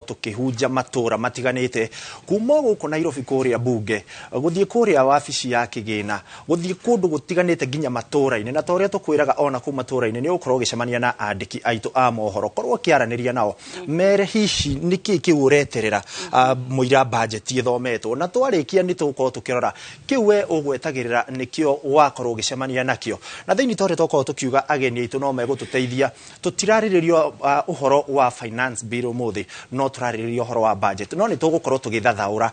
Tũkĩhunja matũra matiganĩte kuma gũkũ Nairobi, kũrĩa bunge, gũthiĩ kũrĩa wabici ya kĩgĩna, gũthiĩ kũndũ gũtiganĩte nginya matũra-inĩ. Na ta ũrĩa tũkwĩraga, ona kũu matũra-inĩ nĩ ũgũkorwo ũgĩcemania na andĩki aitũ a mohoro, korwo ũkĩaranĩria nao mere hihi nĩkĩ kĩu ũreterera mũira budget ĩthometwo. Na twarĩkia nĩ tũgũkorwo tũkĩrora kĩu we ũgwetagĩrĩra nĩkĩo wakorwo ũgĩcemania nakĩo. Na thĩinĩ ta ũrĩa twakorwo tũkiuga, ageni aitũ no megũtũteithia. Tũtirarĩrĩria ũhoro wa finance bill ũmũthĩ, no tũrarĩrĩria ũhoro wa budget, no nĩ tũgũkorwo tũgĩthathaũra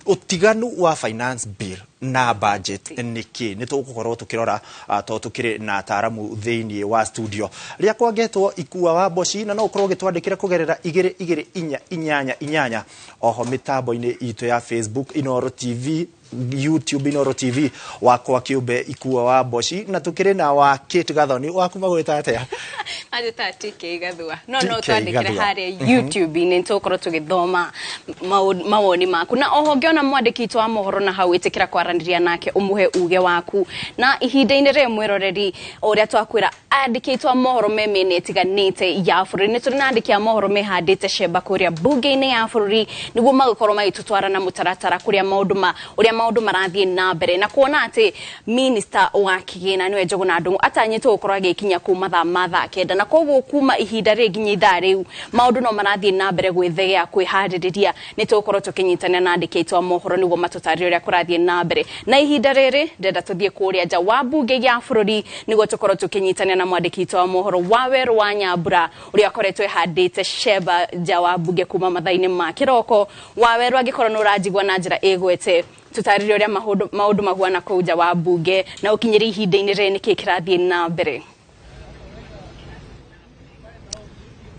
ũtiganu wa finance bill na budget nĩkĩ. Nĩ tũgũkorwo tũkĩrora tondũ tũkĩrĩ na ataaramu thĩinĩ wa studio. Rĩakwa ngetwo Ikua wa Mboci, na no ũkorwo ũgĩtwandĩkĩra kũgerera 22488, oho mĩtambo-inĩ itũ ya Facebook Inoro TV, YouTube Inoro TV, wakwa kĩũmbe Ikua wa Mboci, na tũkĩrĩ na wa Kate Gathoni. Waku magwĩta atĩa? Anjĩtaga TK Gathua, no TK twandĩkĩre Gathua. Harĩa YouTube-inĩ nĩtũgũkorwo tũgĩthoma mawoni maku. Na oho ngĩona mwandĩki witũ wa mohoro na hau, ĩtĩkĩra kwaranĩria nake, ũmũhe uge waku. Na ihinda-inĩ rĩrĩ, mwĩroreri, o ũrĩa twakwĩra, andĩki aitũ a mohoro me mĩena ĩtiganĩte ya bũrũri. Nĩ tũrĩ na andĩki a mohoro mehandĩte cemba kũrĩa bunge-inĩ ya bũrũri nĩguo magũkorwo magĩtũtwara na mũtaratara kũrĩa maũndũ ma ũrĩa maũndũ marathiĩ na mbere, na kuona atĩ minista wa kĩgĩna nĩwe Njũgũna Ndung'u atanyĩtwo gũkorwo agĩkinya kũu mathaa ma thaa 9, na koguo kuma ihinda rĩrĩ nginya ithaa rĩu maũndũ no marathiĩ na mbere gwĩthegea kwĩharĩrĩria. Nĩ tũgũkorwo tũkĩnyitanĩra na andĩki aitũ a mohoro nĩguo matũtarĩrie ũrĩa kũrathiĩ na mbere. Na ihinda rĩrĩ ndĩrenda tũthiĩ kũrĩa nja wa bunge ya bũrũri nĩguo tũkorwo tũkĩnyitanĩra na mwandĩki witũ wa mohoro Wawerũ wa Nyambura, ũrĩa akoretwo ehandĩte cemba nja wa bunge kuma mathaa-inĩ ma kĩroko. Wawerũ, angĩkorwo nĩ ũranjigua na njĩra ĩgwete, tũtarĩrie ũrĩa maũndũ mahuana kũu nja wa bunge, na ũkinyĩrie ihinda-inĩ rĩrĩ nĩkĩ kĩrathiĩ na mbere.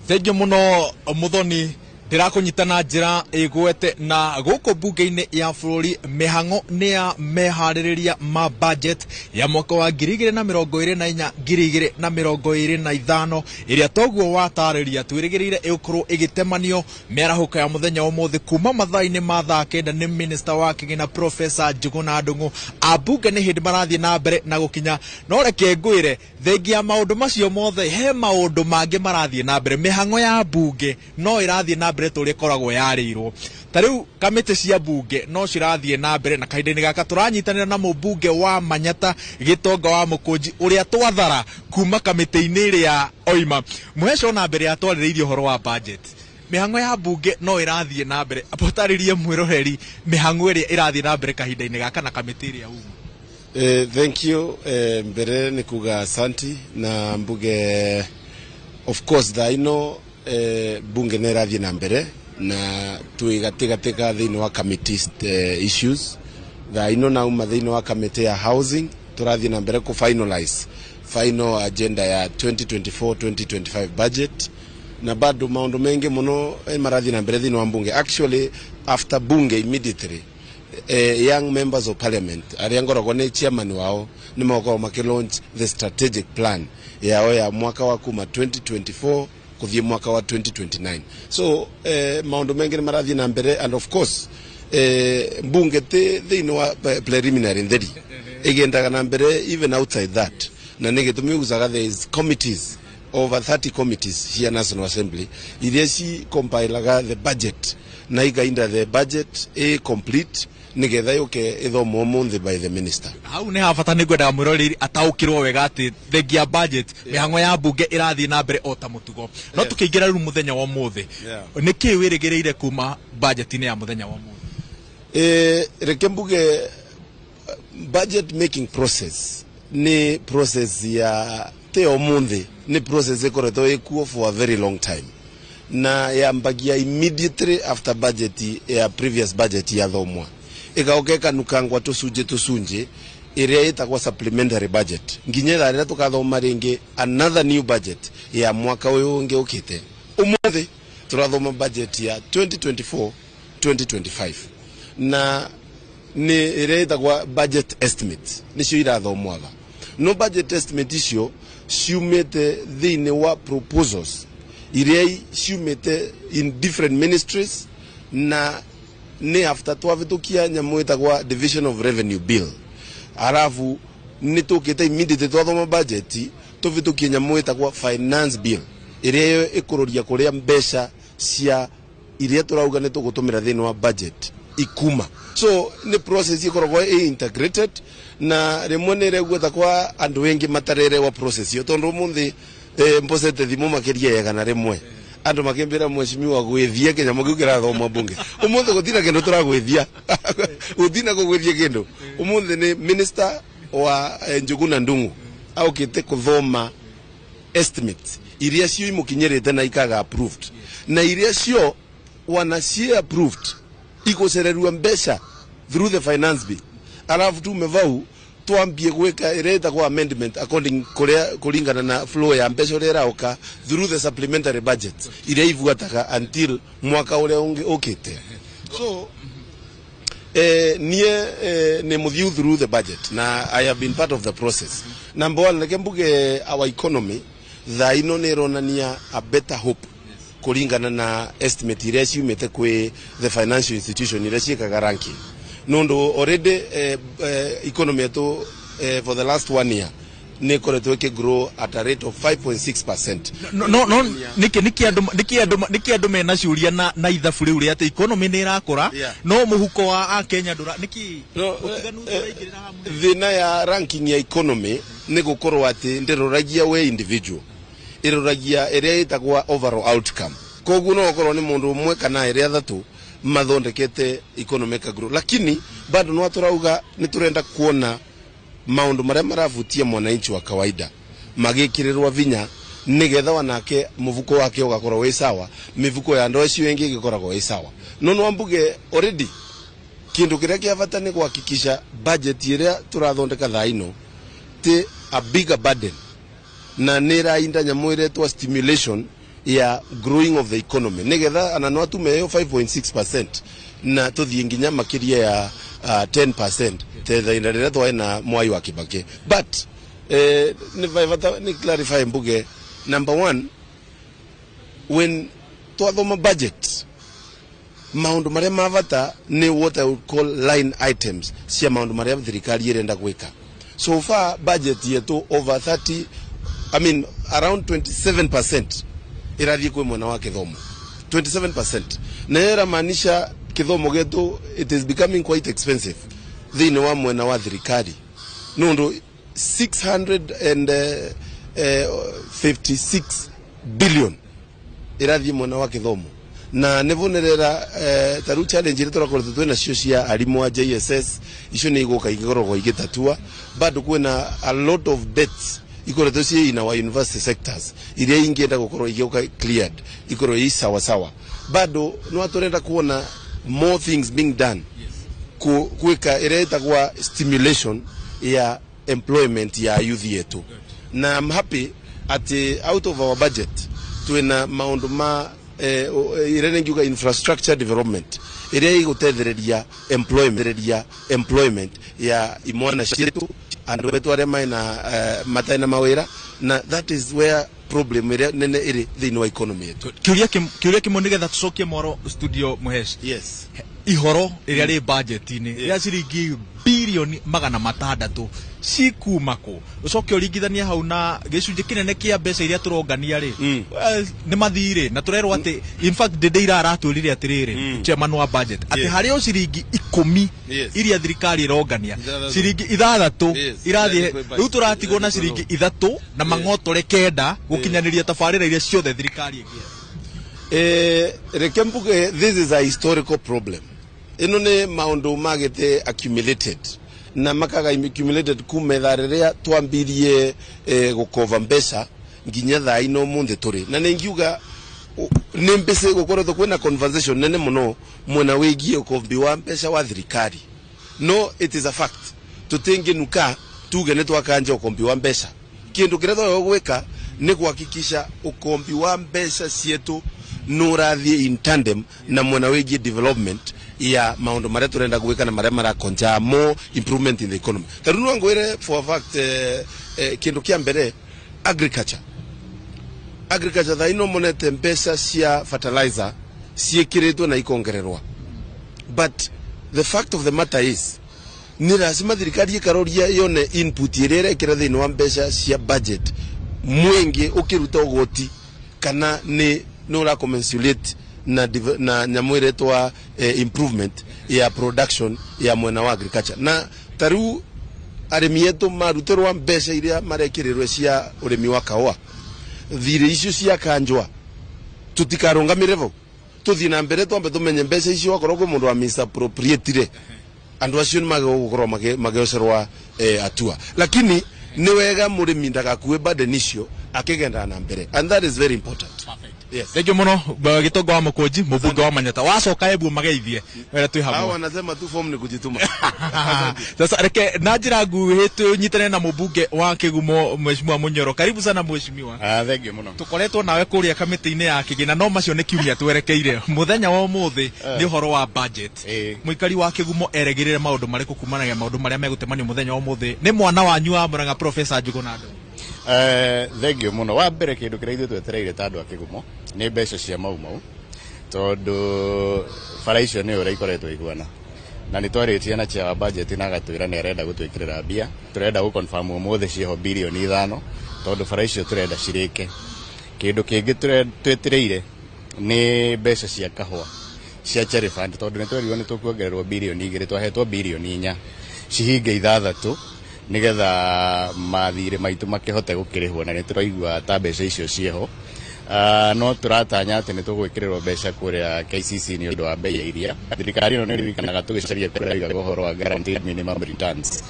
Thengiũ mũno Mũthoni, ndĩrakũnyita na njĩra ĩgwete. Na gũkũ bunge-inĩ ya bũrũri mĩhang'o nĩ ya meharĩrĩria ma budget ya mwaka wa 2024 2025, ĩrĩa toguo watarĩria twĩrĩgĩrĩire ĩgũkorwo ĩgĩtemanio mĩarahũka ya mũthenya wa ũmũthĩ kuma mathaa-inĩ ma thaa 9 nĩ minista wa kĩgĩna Profesa Njũgũna Ndung'u. Ambunge nĩ hĩndĩ marathiĩ na mbere na gũkinya, no reke ngwĩre, thengia ya maũndũ macio mothe he maũndũ mangĩ marathiĩ na mbere. Mĩhang'o ya bunge no ĩrathiĩ na mbere ta ũrĩa ĩkoragwo yarĩirwo. Ta rĩu kamĩtĩ cia bunge no cirathiĩ na mbere, na kahinda-inĩ gaka tũranyitanĩra na mũmbunge wa Manyata Gĩtonga wa Mũkũnji, ũrĩa twathara kuma kamĩtĩ-inĩ ĩrĩa oima. Mũheco, na mbere ya twarĩrĩirie ũhoro wa budget, mĩhang'o ya bunge no ĩrathiĩ na mbere. Ũtarĩrie mwĩroreri mĩhang'o ĩrĩa ĩrathiĩ na mbere kahinda-inĩ gaka na kamĩtĩ ĩrĩa uma. Thank you. Mbere ni kuga asanti na mbuge, of course, thaa ino bunge nĩ ĩrathiĩ na mbere na twĩ gatigatĩ ka thĩinĩ wa committees issues. Thaa ino nauma thĩinĩ wa committee ya housing, tũrathiĩ na mbere kũ finalize final agenda ya 2024 2025 budget, na bado maũndũ mengi mũno marathiĩ na mbere thĩinĩ wa mbunge. Actually, after bunge immediately, young members of parliament arĩa ngoragwo nĩ chairman wao nĩ magokorwo makĩ launch the strategic plan yao ya mwaka wa kuma 2024 kũthiĩ mwaka wa 2029. So maũndũ mengi nĩ marathiĩ na mbere, and of course mbunge ti thĩinĩ wa preliminary ntheri ĩgendaga na mbere even outside that, na nĩ gĩtũmi ugaga there is committees, over 30 committees here National Assembly, iria ci compilaga the budget na ikainda the budget ĩ complete nigetha yũke ĩthomwo ũmũthĩ by the minister. Hau nĩ ha bata, nĩ ngwendaga mwĩroreri ataũkĩrwo wega atĩ thengia budget, mĩhang'o ya mbunge ĩrathiĩ na mbere o ta mũtugo. No tũkĩingĩra rĩu mũthenya wa ũmũthĩ, nĩ kĩĩ wĩrĩgĩrĩire kuma budget-inĩ ya mũthenya wa ũmũthĩ? Reke mbuge budget making process nĩ process ya te ũmũthĩ, nĩ process ĩkoretwo ĩkuo for a very long time, na yambagia immediately after budget ya previous budget yathomwa, ĩgaũka ĩkanukangwa tũcunjĩ tũcunjĩ ĩrĩa ĩtagwo supplementary budget, nginya ithaa rĩrĩa tũkathoma rĩngĩ another new budget ya mwaka ũyũ ũngĩ ũkĩte. Ũmũthĩ tũrathoma budget ya 2024 2025, na nĩ ĩrĩa ĩtagwo budget estimate nĩcio irathomwaga. No budget estimate icio ciumĩte thĩinĩ wa proposals iria ciumĩte in different ministries, na nĩ after twavĩtũkia nyamũ ĩtagwa division of revenue bill, arabu nĩ tũkĩte immediately twathoma budget tũvĩtũkie nyamũ ĩtagwa finance bill, ĩrĩa ĩyo ĩkũrũria kũrĩa mbeca cia iria turauga nĩ tũgũtũmĩra thĩinĩ wa budget ikuma. So nĩ process ikoragwo ĩ integrated, na rĩmwe nĩ ĩreguo kwa andũ aingĩ matarerewa process iyo, tondũ ũmũthĩ mbocete thimũ makĩria ya 100 andũ makĩmbĩra, "Mheshimiwa, gwĩthia kĩnyamũ kĩu kĩrathomwo bunge ũmũthĩ." Gũtina kĩndũ tũragwĩthia, gũtina kũgwĩthia kĩndũ. Ũmũthĩ nĩ minister wa Njuguna Ndung'u aukĩte kũthoma estimates iria cio imukinyĩrĩte na ikaga approved, na iria cio wana cie approved igucererua mbeca through the finance bill, alafu tume vau twambie gwika ĩrĩa ĩtagwo amendment according kuria kuringana na flow ya mbeca ũrĩa ĩraũka through the supplementary budget iria ibuataga until mwaka ũrĩa ũngĩ ũkĩte. So niĩ nĩ mũthiu through the budget na I have been part of the process. Number one, reke mbuge our economy thaa ino nĩ ĩronania a better hope kuringana na estimate iria ciumĩte kwĩ the financial institution iria ciĩkaga ranking, nundu already economy yetu for the last one year nĩ ĩkoretwo ĩkĩgrow at a rate of 5.6%. No nĩkĩ andũ mena ciũria na ithabu rĩu rĩa atĩ economy nĩ ĩrakũra, no mũhuko wa akenya ndũra nĩkĩ? No, ũtiganu ũcio ũraingĩrĩra hamwe. Thĩna ya ranking ya economy nĩ gũkorwo atĩ ndĩroragia we individual, ĩroragia ĩrĩa ĩtagwo overall outcome. Koguo no ũkorwo nĩ mũndũ ũmwe kana ĩrĩa athatũ mathondekete economy ĩka grow, lakini bado no tũrauga nĩ tũrenda kuona maũndũ marĩa maravutia mwananchi wa kawaida magĩkĩrĩrwo vinya, nĩgetha wanake mũbuko wake ũgakorwo wĩ sawa, mĩbuko ya andũ acio ĩngĩ ĩgĩkoragwo ĩ sawa. No no mbuge already kindu kiria kia bata ni kuhakikisha budget iria turathondeka thaa ino ti a bigger burden, na nä ĩrainda nyamũ ĩretwo stimulation ya growing of the economy, nigetha ana no atume ĩyo 5.6% na tũthiĩ nginya makĩria ya 10% tethainda rĩrĩa twarĩ na Mwai wa Kibaki. But nĩ bata nĩ clarify mbuge, number one, when twathoma budget, maundu maria ma bata ni what I would call line items cia maundu maria thirikari irenda gwika. So far budget yetu over 30, I mean around 27% irathie kwi mwena wa kithomo, 27%, na hiyo inamaanisha kithomo getu it is becoming quite expensive thiini wa mwena wa thirikari, nundu 656 billion irathie mwena wa kithomo. Na nĩvonerera ta rĩu challenge iria tũrakoretwo twĩ nacio cia arimũ a JSS, icio nĩ igũka igĩkoragwo igĩtatua. Bado kwĩna a lot of debts ikoretwo ciĩ in our university sectors iria ingĩenda gũkorwo igĩũka cleared, ikorwo ii sawa sawa. Bado no tũrenda kuona more things being done gwĩka ĩrĩa ĩtagwa stimulation ya employment ya youth yetu. Na I'm happy ati out of our budget twina maundu ma ĩrĩa ningiuga infrastructure development ĩrĩa ĩgũtethereria employment ya imwana cietu, andũ etu arĩa mena matarĩ na mawĩra, na that is where problem ĩrĩa nene ĩrĩ thĩinĩ wa economy yetu. Kĩũria kĩmwe nĩgetha tũcokie mwaro studio, Mũhesh. Yes. Ihoro rĩrĩa rĩ budget-inĩ rĩa ciringi 600 bilioni cikuma kũ? Ũcoke ũringithanie hau na gĩcunjĩ kĩnene kĩa mbeca iria tũrongania rĩ, nĩ mathirĩ, na tũrerwo atĩ, in fact, ndĩndĩ ira aratwĩrire atĩrĩrĩ chairman wa budget atĩ harĩ o ciringi 10 iria thirikari ĩrongania, 6. Ciringi 6 irathiĩ. Irathiĩ kwĩ Rĩu tũratigwo na budget. ciringi 3 na mang'otore 9 gũkinyanĩria tabarĩra iria ciothe thirikari ĩngĩenda. Reke mbuge this is a historical problem. Ino nĩ maũndũ magĩte accumulated na makaga accumulated kuma ithaa rĩrĩa twambirie gũkova mbeca nginya thaa ino mũnthĩ tũrĩ. Na nĩ ngiuga nĩ mbĩcĩ gũkoretwo kwĩna conversation nene mũno mwena wĩgiĩ ũkombi wa mbeca wa thirikari. No it is a fact tũtingĩnuka tuge nĩ twakanja ũkombi wa mbeca. Kĩndũ kĩrĩa twagĩrĩirwo gwĩka nĩ kuhakikisha ũkombi wa mbeca cietu nĩ ũrathiĩ in tandem na mwena wĩgiĩ development ya maũndũ marĩa tũrenda gwĩka na marĩa marakonja more improvement in the economy. Ta rĩu no ngwĩre for a fact, kĩndũ kĩa mbere, agriculture thaa ino monete mbeca cia fertilizer ciĩkĩrĩtwo na ikongererwa, but the fact of the matter is nĩ lazima thirikari ĩkaroria yone input ĩrĩa ĩrekĩra thĩinĩ wa mbeca cia budget mwingi ũkĩruta ũgoti kana nĩ ũra commensurate. na nyamu iretwa improvement ya production ya mwena wa agriculture. Na taru arĩmi etu marutirwa mbeca iria marekirirwe cia urimi wa kahũa, thirĩ icio cia kanjwa tutikarũngamĩre vau, tuthie na mbere twambe tumenye mbeca icio, akorwo kwĩ mũndũ wa misappropriatire, andu acio nĩ magĩgũkorwo magĩocerwa atua. Lakini nĩ wega mũrĩmi ndagakue burden icio akĩgendaga na mbere, and that is very important. Yes. Thank you muno, Gitonga wa Mukunji, mũmbunge wa Manyata. Wacoka Embu mageithie wera twĩ Hao hamwe. Wanasema tu form ni kujituma. Sasa reke na njĩra nguhĩ tũnyitane na mũmbunge wa Kĩgumo, Mheshimiwa Munyoro. Karibu sana, mheshimiwa. Ah, thank you muno. Tukoretwo nawe kũrĩa kamĩtĩ-inĩ ya kĩgĩna, no macio nĩ kiumia twerekeire. Mũthenya wa ũmũthĩ nĩ ũhoro wa budget. Mũikari wa Kĩgumo eregĩrĩre maũndũ marĩkũ kumanagia maũndũ marĩa megũtemanio mũthenya wa ũmũthĩ nĩ mwana wanyu wa Murang'a, Professor Njuguna Ndung'u? Thank you muno. Wa mbere, kindu kiria ithuĩ twetereire ta andũ a Kĩgumo nĩ mbeca cia Mau Mau, tondũ bara icio nĩ ũrĩa ikoretwo ihuana, na nĩ twarĩtie na chair wa budget na agatwĩra nĩ arenda gũtwĩkĩrĩra mbia. Tũrenda gũ confirm ũmũthĩ ciĩho 5 birioni, tondũ bara icio tũrenda cirĩke. Kĩndũ kĩngĩ twetereire nĩ mbeca cia kahũa cia Cherry Fund, tondũ nĩ twerirwo nĩ tũkuongererwo 2 birioni, twahetwo 4 birioni cihinge 6 nigetha mathirĩ maitũ makĩhote gũkĩrĩhwo, na nĩ tũraigua ta mbeca icio ciĩho. No tũratanya atĩ nĩ tũgwĩkĩrĩrwo mbeca kũrĩa KCC nĩ ũndũ wa bei ya iria. Thirikari ĩno nĩ ĩririkanaga tũgĩcaria kũrĩa ũhoro wa guaranteed minimum returns,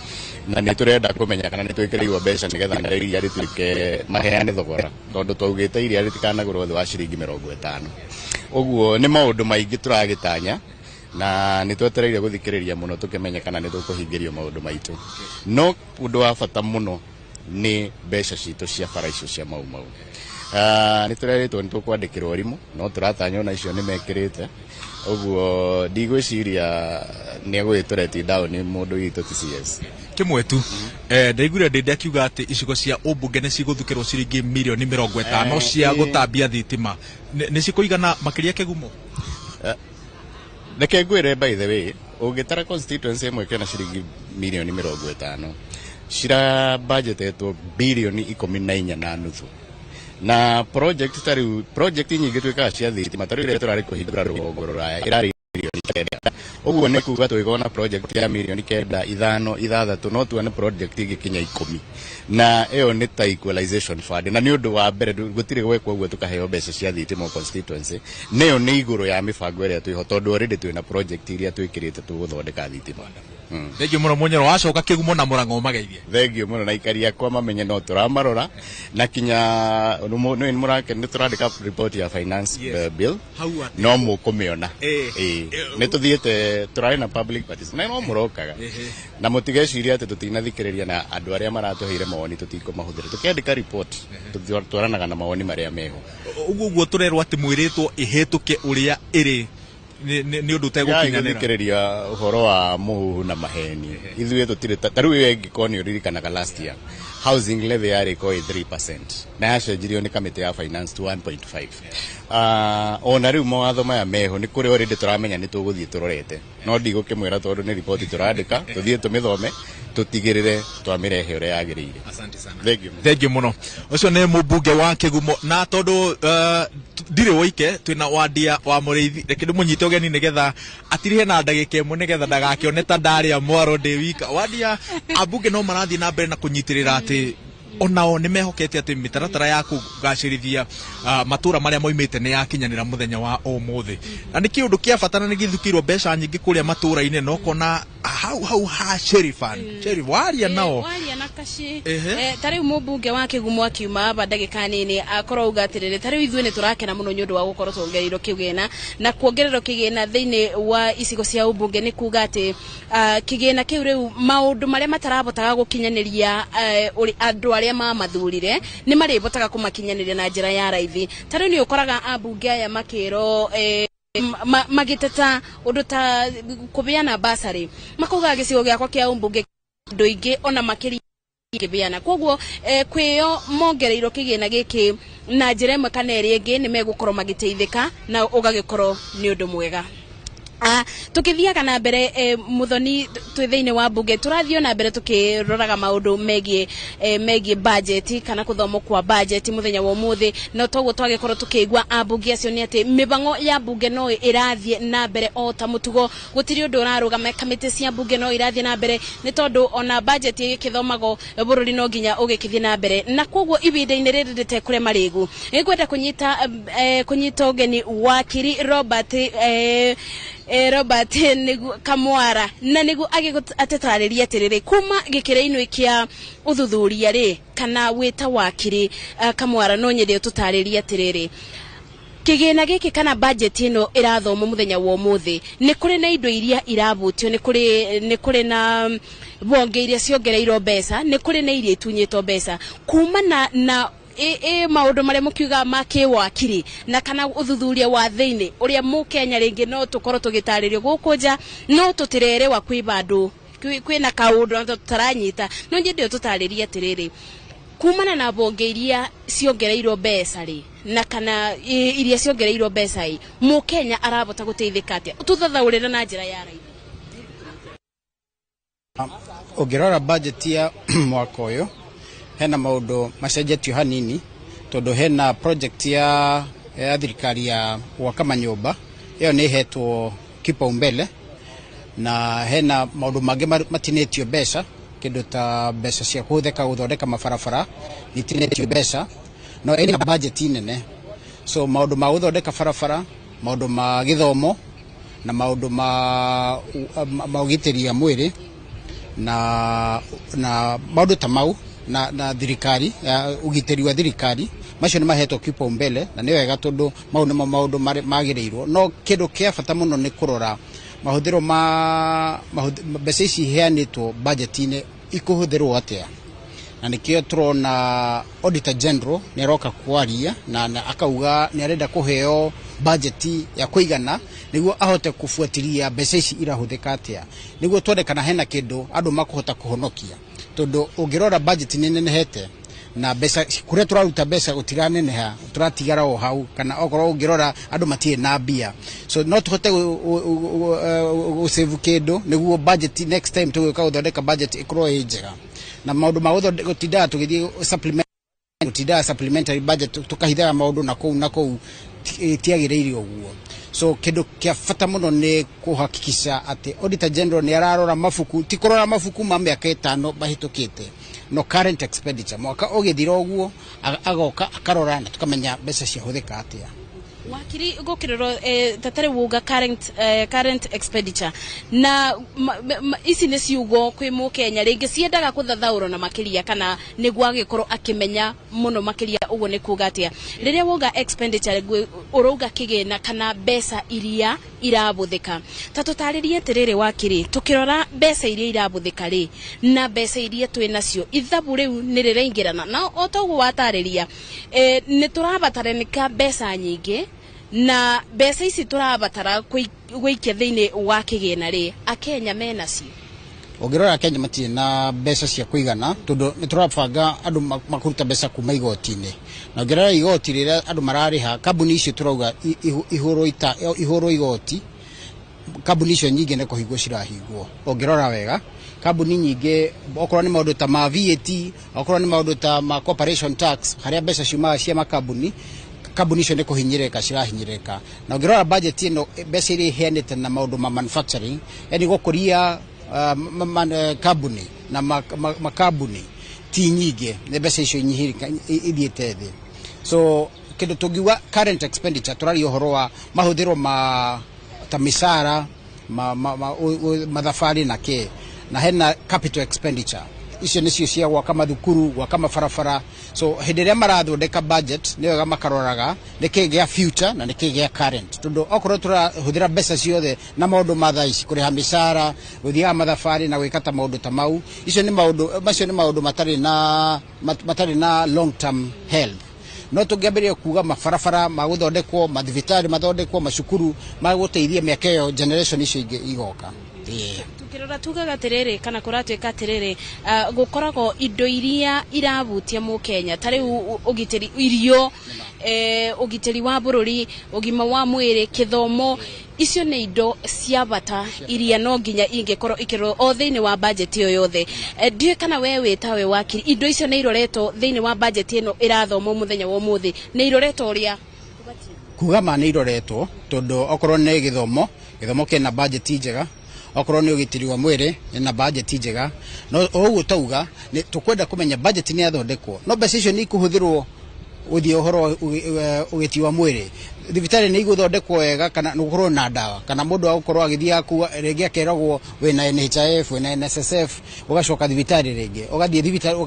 na nĩ tũrenda kũmenya kana nĩ twĩkĩrĩirwo mbeca nĩgetha narĩo iria rĩtuĩke maheane thogora, tondũ twaugĩte iria rĩtikanagũrwo thĩ wa ciringi 50. Ũguo nĩ maũndũ maingĩ tũragĩtanya, na nĩ twetereire gũthikĩrĩria mũno tũkĩmenye kana nĩ tũkũhingĩrio maũndũ maitũ. No ũndũ wa bata mũno nĩ mbeca citũ cia bara icio cia Mau Mau. Nĩ tũrerĩtwo nĩ tũkwandĩkĩrwo rimũ, no tũratanya ona icio nĩ mekĩrĩte ũguo. Ndigwĩciria nĩ egũgĩtũreti down mũndũ witũ TCS. Kĩmwe tu, ndaiguire ndĩndĩ akiuga atĩ icigo cia ũmbunge nĩ cigũthukĩrwo ciringi 50 mirioni cia gũtambia thitima. Nĩ cikũigana makĩria Kĩgumo? Reke ngwĩre, by the way, ũngĩtara constituency ĩmwe kena ciringi 50 mirioni, cira budgetetwo 14.5 birioni, na project ta rĩu, project nyingĩ twĩkaga cia thitima, ta rĩu ĩrĩa tũrarĩ kũhingũra rũgongo rũraya ĩrarĩ 9 mirioni. Ũguo nĩ kuga tũgĩkorwo na project ya 9 mirioni, 5, 6, no tuone project ĩngĩkinya 10, na ĩyo nĩ ta equalization fund. Na nĩ ũndũ wa mbere gũtirĩ gwekwo ũguo tũkaheo mbeca cia thitima o constituency, nĩyo nĩ igũrũ ya mĩbango ĩrĩa twĩho, tondũ already twĩna project iria twĩkĩrĩte tũgũthondeka thitima. Thank you mũno, Munyoro. Wacoka Kĩgumo na Mũrang'o ũmageithie. Thank you mũno, na ikari akwa mamenye no tũramarora, na kinya nĩ mũrake nĩ tũrandĩka report ya finance bill. Hau atĩ. No mũkũmĩona. Eh. Nĩ tũthiĩte, tũrarĩ na public participation na no mũrokaga, na mũtigeciria atĩ tũtinathikĩrĩria na andũ arĩa maratũheire mawoni tũtikũmahũthĩra. Tũkĩandĩka report twaranaga na mawoni marĩa meho. Ũguo tũrerwo atĩ mwĩrĩtwo ĩhĩtũke ũrĩa ĩrĩ nĩ ũndũ ũtegũkinyanĩra. Gũthikĩrĩria ũhoro wa mũhuhu na maheni, ithuĩ tũtirĩ ta rĩu ĩyo ĩngĩkorwo nĩ ũririkanaga last year housing levy yarĩ ko ĩ 3% na yacenjirio nĩ kamĩtĩ ya finance to 1.5. Ona rĩu mawatho maya meho nĩ kũrĩ already tũramenya nĩ tũgũthiĩ tũrorete, no ndigũkĩmwĩra tondũ nĩ riboti tũrandĩka, tũthiĩ tũmĩthome tũtigĩrĩre twamĩrehe ũrĩa yagĩrĩire. Asante sana. Thank you. Thank you mũno. Ũcio nĩ mũmbunge wa Kĩgumo. Na tondũ ndirĩ woike, twĩna wandia wa Mũrĩithi, reke ndĩmũnyite ũgeni nĩgetha atirihe na ndagĩka 1 nĩgetha ndagakĩone ta ndarĩa mwaro ndĩ wika. Wandia, ambunge no marathiĩ na mbere na kũnyitĩrĩra atĩ onao nĩ mehokete atĩ mĩtaratara ya kũgacĩrithia matũra marĩa moimĩte nĩ yakinyanĩra mũthenya wa ũmũthĩ, na nĩ kĩũndũ kĩa bata na nĩ gĩthukĩirwo mbeca nyingĩ kũrĩa matũra-inĩ, na ũkona hau hau ha Sheriff Sheriff waria nao. Waria na kaci. Ta rĩu mũmbunge wa Kĩgumo akiuma aba ndagĩka nini akorwo auga atĩrĩrĩ, ta rĩu ithuĩ nĩ tũrakena mũno nĩ ũndũ wa gũkorwo tuongereirwo kĩgĩna, na kuongererwo kĩgĩna thĩinĩ wa icigo cia ũmbunge nĩ kuga atĩ kĩgĩna kĩu rĩu maũndũ marĩa matarabotaga gũkinyanĩria andũ arĩa mamathurire nĩ marĩbotaga kũmakinyanĩria na njĩra ya raithi. Ta rĩu nĩ ũkoraga ambunge aya makĩrwo magĩteta ũndũ ta kũbeana basarĩ, makauga gĩcigo gĩakwa kĩa ũmbunge andũ aingĩ ona makĩria kĩbeana, koguo kwĩyo mongereirwo kĩgĩna gĩkĩ na njĩra ĩmwe kana ĩrĩa ĩngĩ nĩ megũkorwo magĩteithĩka na ũgagĩkorwo nĩ ũndũ mwega. Tukithiaga na mbere Muthoni twi thiini wa bunge turathio na mbere tukiroraga maundu megie budget kana kuthomwo kwa budget muthenya wa umuthi no toguo twagikorwo tukiigua ambunge acio ni ati mibango ya bunge no irathie na mbere o ta mutugo gutiri undu urarugama kamiti cia bunge no irathie na mbere ni tondu ona budget igikithomagwo bururi no nginya ugikithie na mbere na koguo ibinda-ini riri ritekure marigu ngwenda kunyita ugeni wakiri Robert Robert nigu Kamwara na nigu agĩatĩtarĩria atĩrĩrĩ kuma gĩkĩra-inĩ kĩa ũthuthuria rĩ kana wĩta wakiri Kamwara no nyende ũtũtarĩrie atĩrĩrĩ kĩgĩna gĩkĩ kana budget ĩno ĩrathomwo mũthenya wa ũmũthĩ nĩ kũrĩ na indo iria irabutio nĩ kũrĩ na bonge iria ciongereirwo mbeca nĩ kũrĩ na iria itunyĩtwo mbeca kumana na maundu maria mukiuga ma kiwakiri na kana uthuthuria wa thiini uria mukenya ringi no tukorwo tugitaririo guku nja no tutirerewa kwi bandu kwina kaundu na tutaranyita no nyende tutaririe atiriri kumana na bonge iria ciongereirwo mbeca ri na kana iria ciongereirwo mbeca i mukenya arabota guteithika atia tuthathaurira na njira ya raithi. Ungirora budget ya mwaka uyu hena maundu macenjetio hanini tondu hena project ya thirikari ya gwaka manyumba iyo ni ihetwo kipaumbele na hena maundu mangi matinĩtio mbeca kindu ta mbeca cia kuhuthika guthondeka mabarabara nitinĩtio mbeca no ina budget nene so maundu ma guthondeka barabara maundu ma githomo na maundu ma ugitĩri ya mwĩrĩ na maundu ta mau na thirikari ugitĩri wa thirikari macio nĩ mahetwo kipaumbele na nĩ wega tondu mau nĩmo maundu magĩrĩirwo no kĩndũ kĩa bata mũno nĩ kũrora mahũthĩro ma mbeca ici iheanĩtwo budget-inĩ ikũhũthĩrwo atĩa na nĩkĩo tũrona Auditor General nĩ aroka kwaria na akauga nĩ arenda kũheo budget ya kũigana nĩguo ahote kũbuatĩria mbeca ici irahũthĩka atĩa nĩguo tuone kana hena kĩndũ andũ makũhota kũhonokia tondu ũngĩrora budget nĩ nenehete na mbeca kũrĩa tũraruta mbeca gũtiraneneha tũratigara o hau kana okorwo ũngĩrora andũ matirĩ na mbia so no tũhote gũsave kĩndũ nĩguo budget next time tũgĩũka gũthondeka budget ĩkorwo ĩ njega na maũndũ ma gũtindaga tũgĩthiĩ supplement gũtindaga supplementary budget tũkahithaga maũndũ na kũu tiagĩrĩire ũguo so kĩndũ kĩa bata mũno nĩ kũhakikisha atĩ Auditor General nĩ ararora mabuku ti kũrora mabuku ma mĩaka ĩtano mahĩtũkĩte no current expenditure mwaka ũgĩthira ũguo agoka akarora na tukamenya mbeca ciahũthĩka atĩa. Wakiri gukiroro tatari wuga current expenditure na ici nĩ ciugo kwi mukenya ringi ciendaga kuthathaurwo na makiria kana niguo agikorwo akimenya muno makiria uguo ni kuga atia riria woga expenditure urauga kigina kana mbeca iria irabuthika ta tutaririe atiriri wakiri tukirora mbeca iria irabuthika ri na mbeca iria twi nacio ithabu riu ni riraingirana na o toguo watariria ni turabataranĩka mbeca nyingi na mbeca ici turabatara gwikia thiini wa kigina ri akenya menacio. Ũngĩrora Kenya matirĩ na mbeca cia kũigana tondũ nĩ tũrabanga andũ makũruta mbeca kuma igoti-inĩ na ũngĩrora igoti rĩrĩa andũ mararĩha kambuni icio tũrauga ihũrwo igoti kambuni icio nyingĩ nĩ kũhingwo cirahingwo. Ũngĩrora wega kambuni nyingĩ okorwo nĩ maũndũ ta ma VAT okorwo nĩ maũndũ ta ma corporation tax harĩa mbeca ciumaga cia makambuni kambuni icio nĩ kũhinyĩrĩrĩka cirahinyĩrĩrĩka na ũngĩrora budget ĩno mbeca iria iheanĩte na maũndũ ma manufacturing yani gũkũria kambuni na makambuni ti nyingĩ nĩ mbeca icio ithiĩte thĩ so kĩndũ tũngiuga current expenditure tũraria ũhoro wa mahũthĩro ma ta mĩcara mathabarĩ na kĩ na hena capital expenditure icio nĩcio cia gwaka mathukuru gwaka mabarabara so hĩndĩ ĩrĩa marathondeka budget nĩ wega makaroraga nĩkĩ gĩa future na nĩkĩ gĩa current tondũ okorwo tũrahũthĩra mbeca ciothe na maũndũ ma thaa ici kũrĩha mĩcara gũthiaga mathabarĩ na gwĩka ta maũndũ ta mau icio nĩ maũndũ macio nĩ maũndũ matarĩ na long term health no tũngĩambĩrĩria kuga mabarabara magũthondekwo mathibitarĩ mathondekwo macukuru magũteithia mĩaka ĩyo generation icio ingĩ igoka. Tukirora tugaga atiriri kana kuratuika atiriri gukoragwo indo iria irabutia mukenya ta riu ugitiri irio ugitiri wa bururi ugima wa mwiri kithomo Icio nĩ indo cia bata iria no nginya ingĩkorwo ikĩrorwo o thĩinĩ wa budget ĩyo yothe. Ndiũĩ kana we wĩ tawe wakiri, indo icio nĩ iroretwo thĩinĩ wa budget ĩno ĩrathomwo mũthenya wa ũmũthĩ, nĩ iroretwo ũrĩa? Kuga ma nĩ iroretwo, tondũ okorwo nĩ gĩthomo, gĩthomo kĩna budget njega, okorwo nĩ ũgitĩri wa mwĩrĩ ĩna budget njega. No o ũguo tauga nĩ tũkwenda kũmenya budget nĩ yathondekwo, no mbeca icio nĩ ikũhũthĩrwo gũthiĩ ũhoro wa ũgiti wa mwĩrĩ, thibitarĩ nĩ igũthondekwo wega, kana nĩ gũkorwo na ndawa, kana mũndũ agũkorwo agĩthiĩ akua rĩngĩ akeragwo wĩna NHIF, wĩna NSSF, ũgacoka thibitarĩ rĩngĩ, ũgathiĩ thibitarĩ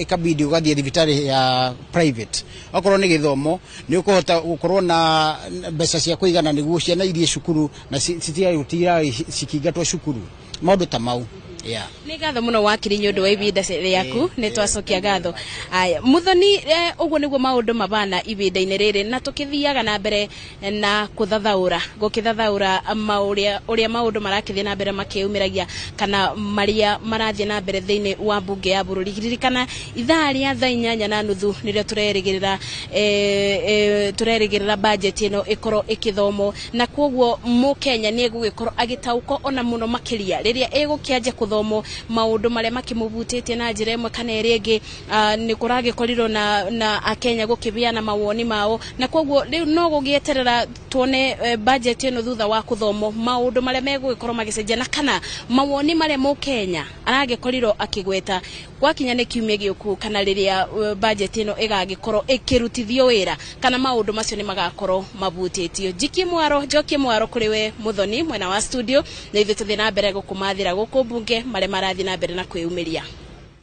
ĩkabidi ũgathiĩ thibitarĩ ya private. Okorwo nĩ gĩthomo, nĩ ũkũhota gũkorwo na mbeca cia kũigana nĩguo ciana ithiĩ cukuru na citigagũtira cikĩingatwo cukuru, maũndũ ta mau, yeah. Nĩ ngatho mũno wakiri nĩ ũndũ wa ihinda rĩaku, nĩ twacokia ngatho. Aya Muthoni, ũguo nĩguo maũndũ mabana ihinda-inĩ rĩrĩ, na tũkĩthiaga na mbere na kũthathaũra gũkĩthathaũra maũrĩa ũrĩa maũndũ marakĩthiĩ na mbere makĩumĩragia kana marĩa marathiĩ na mbere thĩinĩ wa mbunge ya bũrũri. Ririkana ithaa rĩa thaa 8:30 nĩrĩo tũrerĩgĩrĩra tũrerĩgĩrĩra budget ĩno ĩkorwo ĩkĩthomwo, na koguo mũkenya nĩ egũgĩkorwo agĩtaũkwo ona mũno makĩria rĩrĩa ĩgũkĩanjia kũthomwo maũndũ marĩa makĩmũbutĩtie na njĩra ĩmwe kana ĩrĩa ĩngĩ. Nĩ kũragĩkorirwo na akenya gũkĩgĩa na mawoni mao, na koguo rĩu no gũgĩeterera tuone budget ĩno thutha wa kũthomwo maũndũ marĩa megũgĩkorwo magĩcenjia na kana mawoni marĩa mũkenya aragĩkorirwo akĩgweta gwakinya nĩ kiumia gĩũku, kana rĩrĩa budget ĩno ĩgagĩkorwo ĩkĩrutithio wĩra, kana maũndũ macio nĩ magakorwo mabutĩtio. Njikie mwaro, njokie mwaro kũrĩ we Muthoni mwena wa studio, na ithuĩ tũthiĩ na mbere gũkũmathĩra gũkũ mbunge marĩa marathiĩ na mbere na kwĩyumĩria.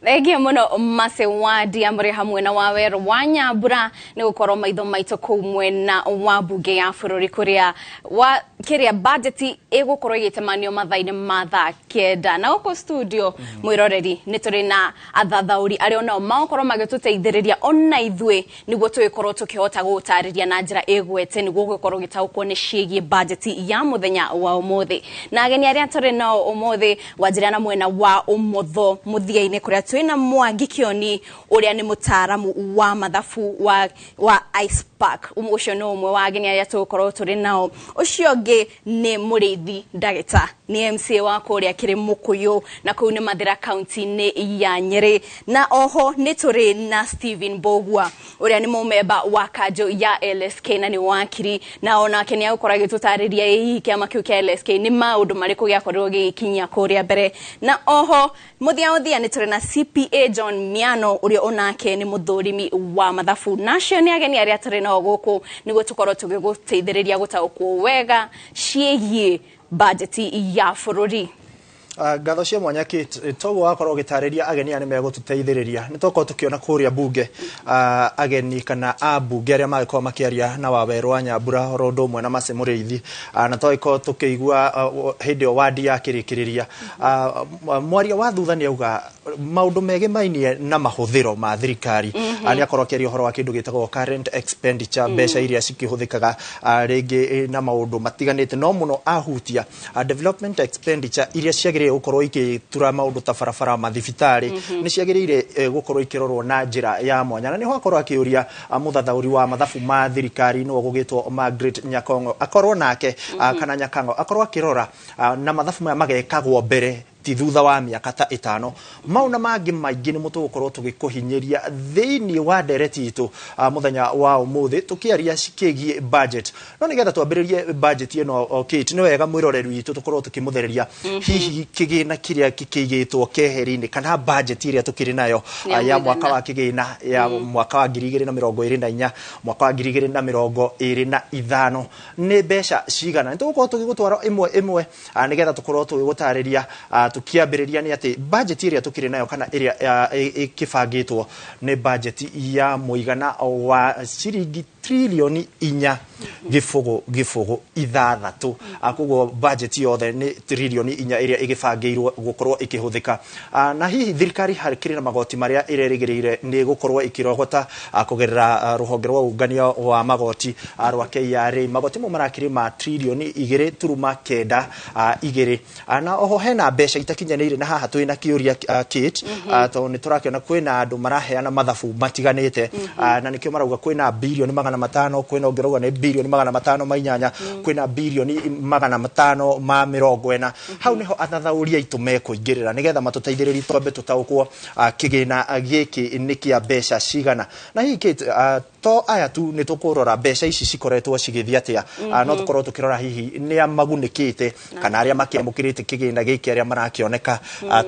Thengiũ mũno Mase Wandia mũrĩ hamwe na Wawerũ wa Nyambura nĩ gũkorwo maitho maitũ kũu mwena wa mbunge ya bũrũri kũrĩa wa kĩrĩa budget ĩgũkorwo ĩgĩtemanio mathaa-inĩ ma thaa 9. Na gũkũ studio, mwĩroreri, nĩ tũrĩ na athathaũri arĩa onao magũkorwo magĩtũteithĩrĩria ona ithuĩ nĩguo tũgĩkorwo tũkĩhota gũtarĩria na njĩra ĩgwete nĩguo gũgĩkorwo gĩtaũkwo nĩ ciĩgiĩ budget ya mũthenya wa ũmũthĩ. Na ageni arĩa tũrĩ nao ũmũthĩ, wanjĩra na mwena wa ũmotho mũthia-inĩ kũrĩa twĩna Mwangi Kĩoni ũrĩa nĩ mũtaaramu wa mathabu wa Ice Park. Ũcio nĩ ũmwe wa ageni arĩa tũgũkorwo tũrĩ nao. Ũcio ũngĩ nĩ Mũrĩithi Ndagĩta, nĩ MCA wa kũrĩa Kĩrĩmũkũyũ na kũu nĩ Mathĩra kaunti-inĩ ya Nyĩrĩ. Na oho nĩ tũrĩ na Stephen Mbogua ũrĩa nĩ mũmemba wa kanjũ ya LSK na nĩ wakiri, na onake nĩ agũkorwo agĩtũtarĩria ĩ hihi kĩama kĩu kĩa LSK nĩ maũndũ marĩkũ gĩakorirwo gĩgĩkinyia kũrĩa mbere. Na oho mũthia mũthia nĩ tũrĩ na CPA John Miano ũrĩa onake nĩ mũthũrimi wa mathabu. Na acio nĩ ageni arĩa tũrĩ nao gũkũ nĩguo tũkorwo tũgĩgũteithĩrĩria gũtaũkwo wega ciĩgiĩ bajeti ya bũrũri. Ngatho cia mwanya Kate, toguo wakorwo ũgĩtarĩria ageni aya nĩ megũtũteithĩrĩria. Nĩ twakorwo tũkĩona kũrĩa bunge ageni kana ambunge arĩa magĩkorwo makĩaria na Wawerũ wa Nyambura oro ũndũ ũmwe na Mace Mũrĩithi, na twagĩkorwo tũkĩigua hĩndĩ ĩyo wandi yakĩrĩkĩrĩria mwaria wa thutha nĩ auga maũndũ megemainie na mahũthĩro ma thirikari. Nĩ akorwo akĩaria ũhoro wa kĩndũ gĩtagwo current expenditure, mbeca iria cikĩhũthĩkaga rĩngĩ na maũndũ matiganĩte, no mũno ahutia development expenditure iria ciagĩrĩire gũkorwo igĩtura maũndũ ta barabara, mathibitarĩ, nĩ ciagĩrĩire gũkorwo ikĩrorwo na njĩra ya mwanya. Na nĩho akorwo akĩũria mũthathaũri wa mathabu ma thirikari nĩwe gũgĩtwo Margaret Nyakong'o akorwo nake kana Nyakang'o akorwo akĩrora na mathabu maya magekagwo mbere ti thutha wa mĩaka ta 5. Mau na mangĩ maingĩ nĩ tũgũkorwo tũgĩkũhinyĩria thĩinĩ wa ndereti itũ mũthenya wa ũmũthĩ tũkĩaria cikĩgiĩ budget. No nĩgetha twambĩrĩrie budget ĩno, Kate, nĩ wega mwĩroreri witũ tũkorwo tũkĩmũthereria hihi kĩgĩna kĩrĩa kĩigĩtwo keheri-inĩ kana budget ĩrĩa tũkĩrĩ nayo ya mwaka wa kĩgĩna ya mwaka wa 2024 mwaka wa 2025 nĩ mbeca cigana. Nĩ tũgũkorwo tũgĩgũtwara ĩmwe ĩmwe nĩgetha tũkorwo tũgĩgũtarĩria. Tũkĩambĩrĩria nĩ atĩ budget ĩrĩa tũkĩrĩ nayo kana ĩrĩa ĩkĩbangĩtwo nĩ budget ya mũigana wa ciringi tririoni 4.06. Koguo budget yothe nĩ tririoni 4 ĩrĩa ĩgĩbangĩirwo gũkorwo ĩkĩhũthĩka. Na hihi thirikari hakĩrĩ na magoti marĩa ĩrerĩgĩrĩire nĩ gũkorwo ĩkĩrogota kũgerera rũhonge rwa ũngania wa magoti rwa KRA. Magoti mau marakĩrĩ ma tririoni 2.92. Na oho hena mbeca itakinyanĩire, na haha twĩna kĩũria, Kate, tondũ nĩ tũrakĩona kwĩna andũ maraheana mathabu matiganĩte, na nĩkĩo marauga kwĩna birioni 500, kwĩna ũngĩ ũrauga nĩ bilioni 508, kwĩna bilioni 540. Hau nĩho athathaũri aitũ mekũingĩrĩra nĩgetha matũteithĩrĩrie twambe tũtaũkwo kĩgĩna gĩkĩ nĩ kĩa mbeca cigana. Na hihi Kate, to aya tu nĩ tũkũrora mbeca ici cikoretwo cigĩthiĩ atĩa, no tũkorwo tũkĩrora hihi nĩ a magunĩkĩte kana arĩa makĩamũkĩrĩte kĩgĩna gĩkĩ arĩa marakĩoneka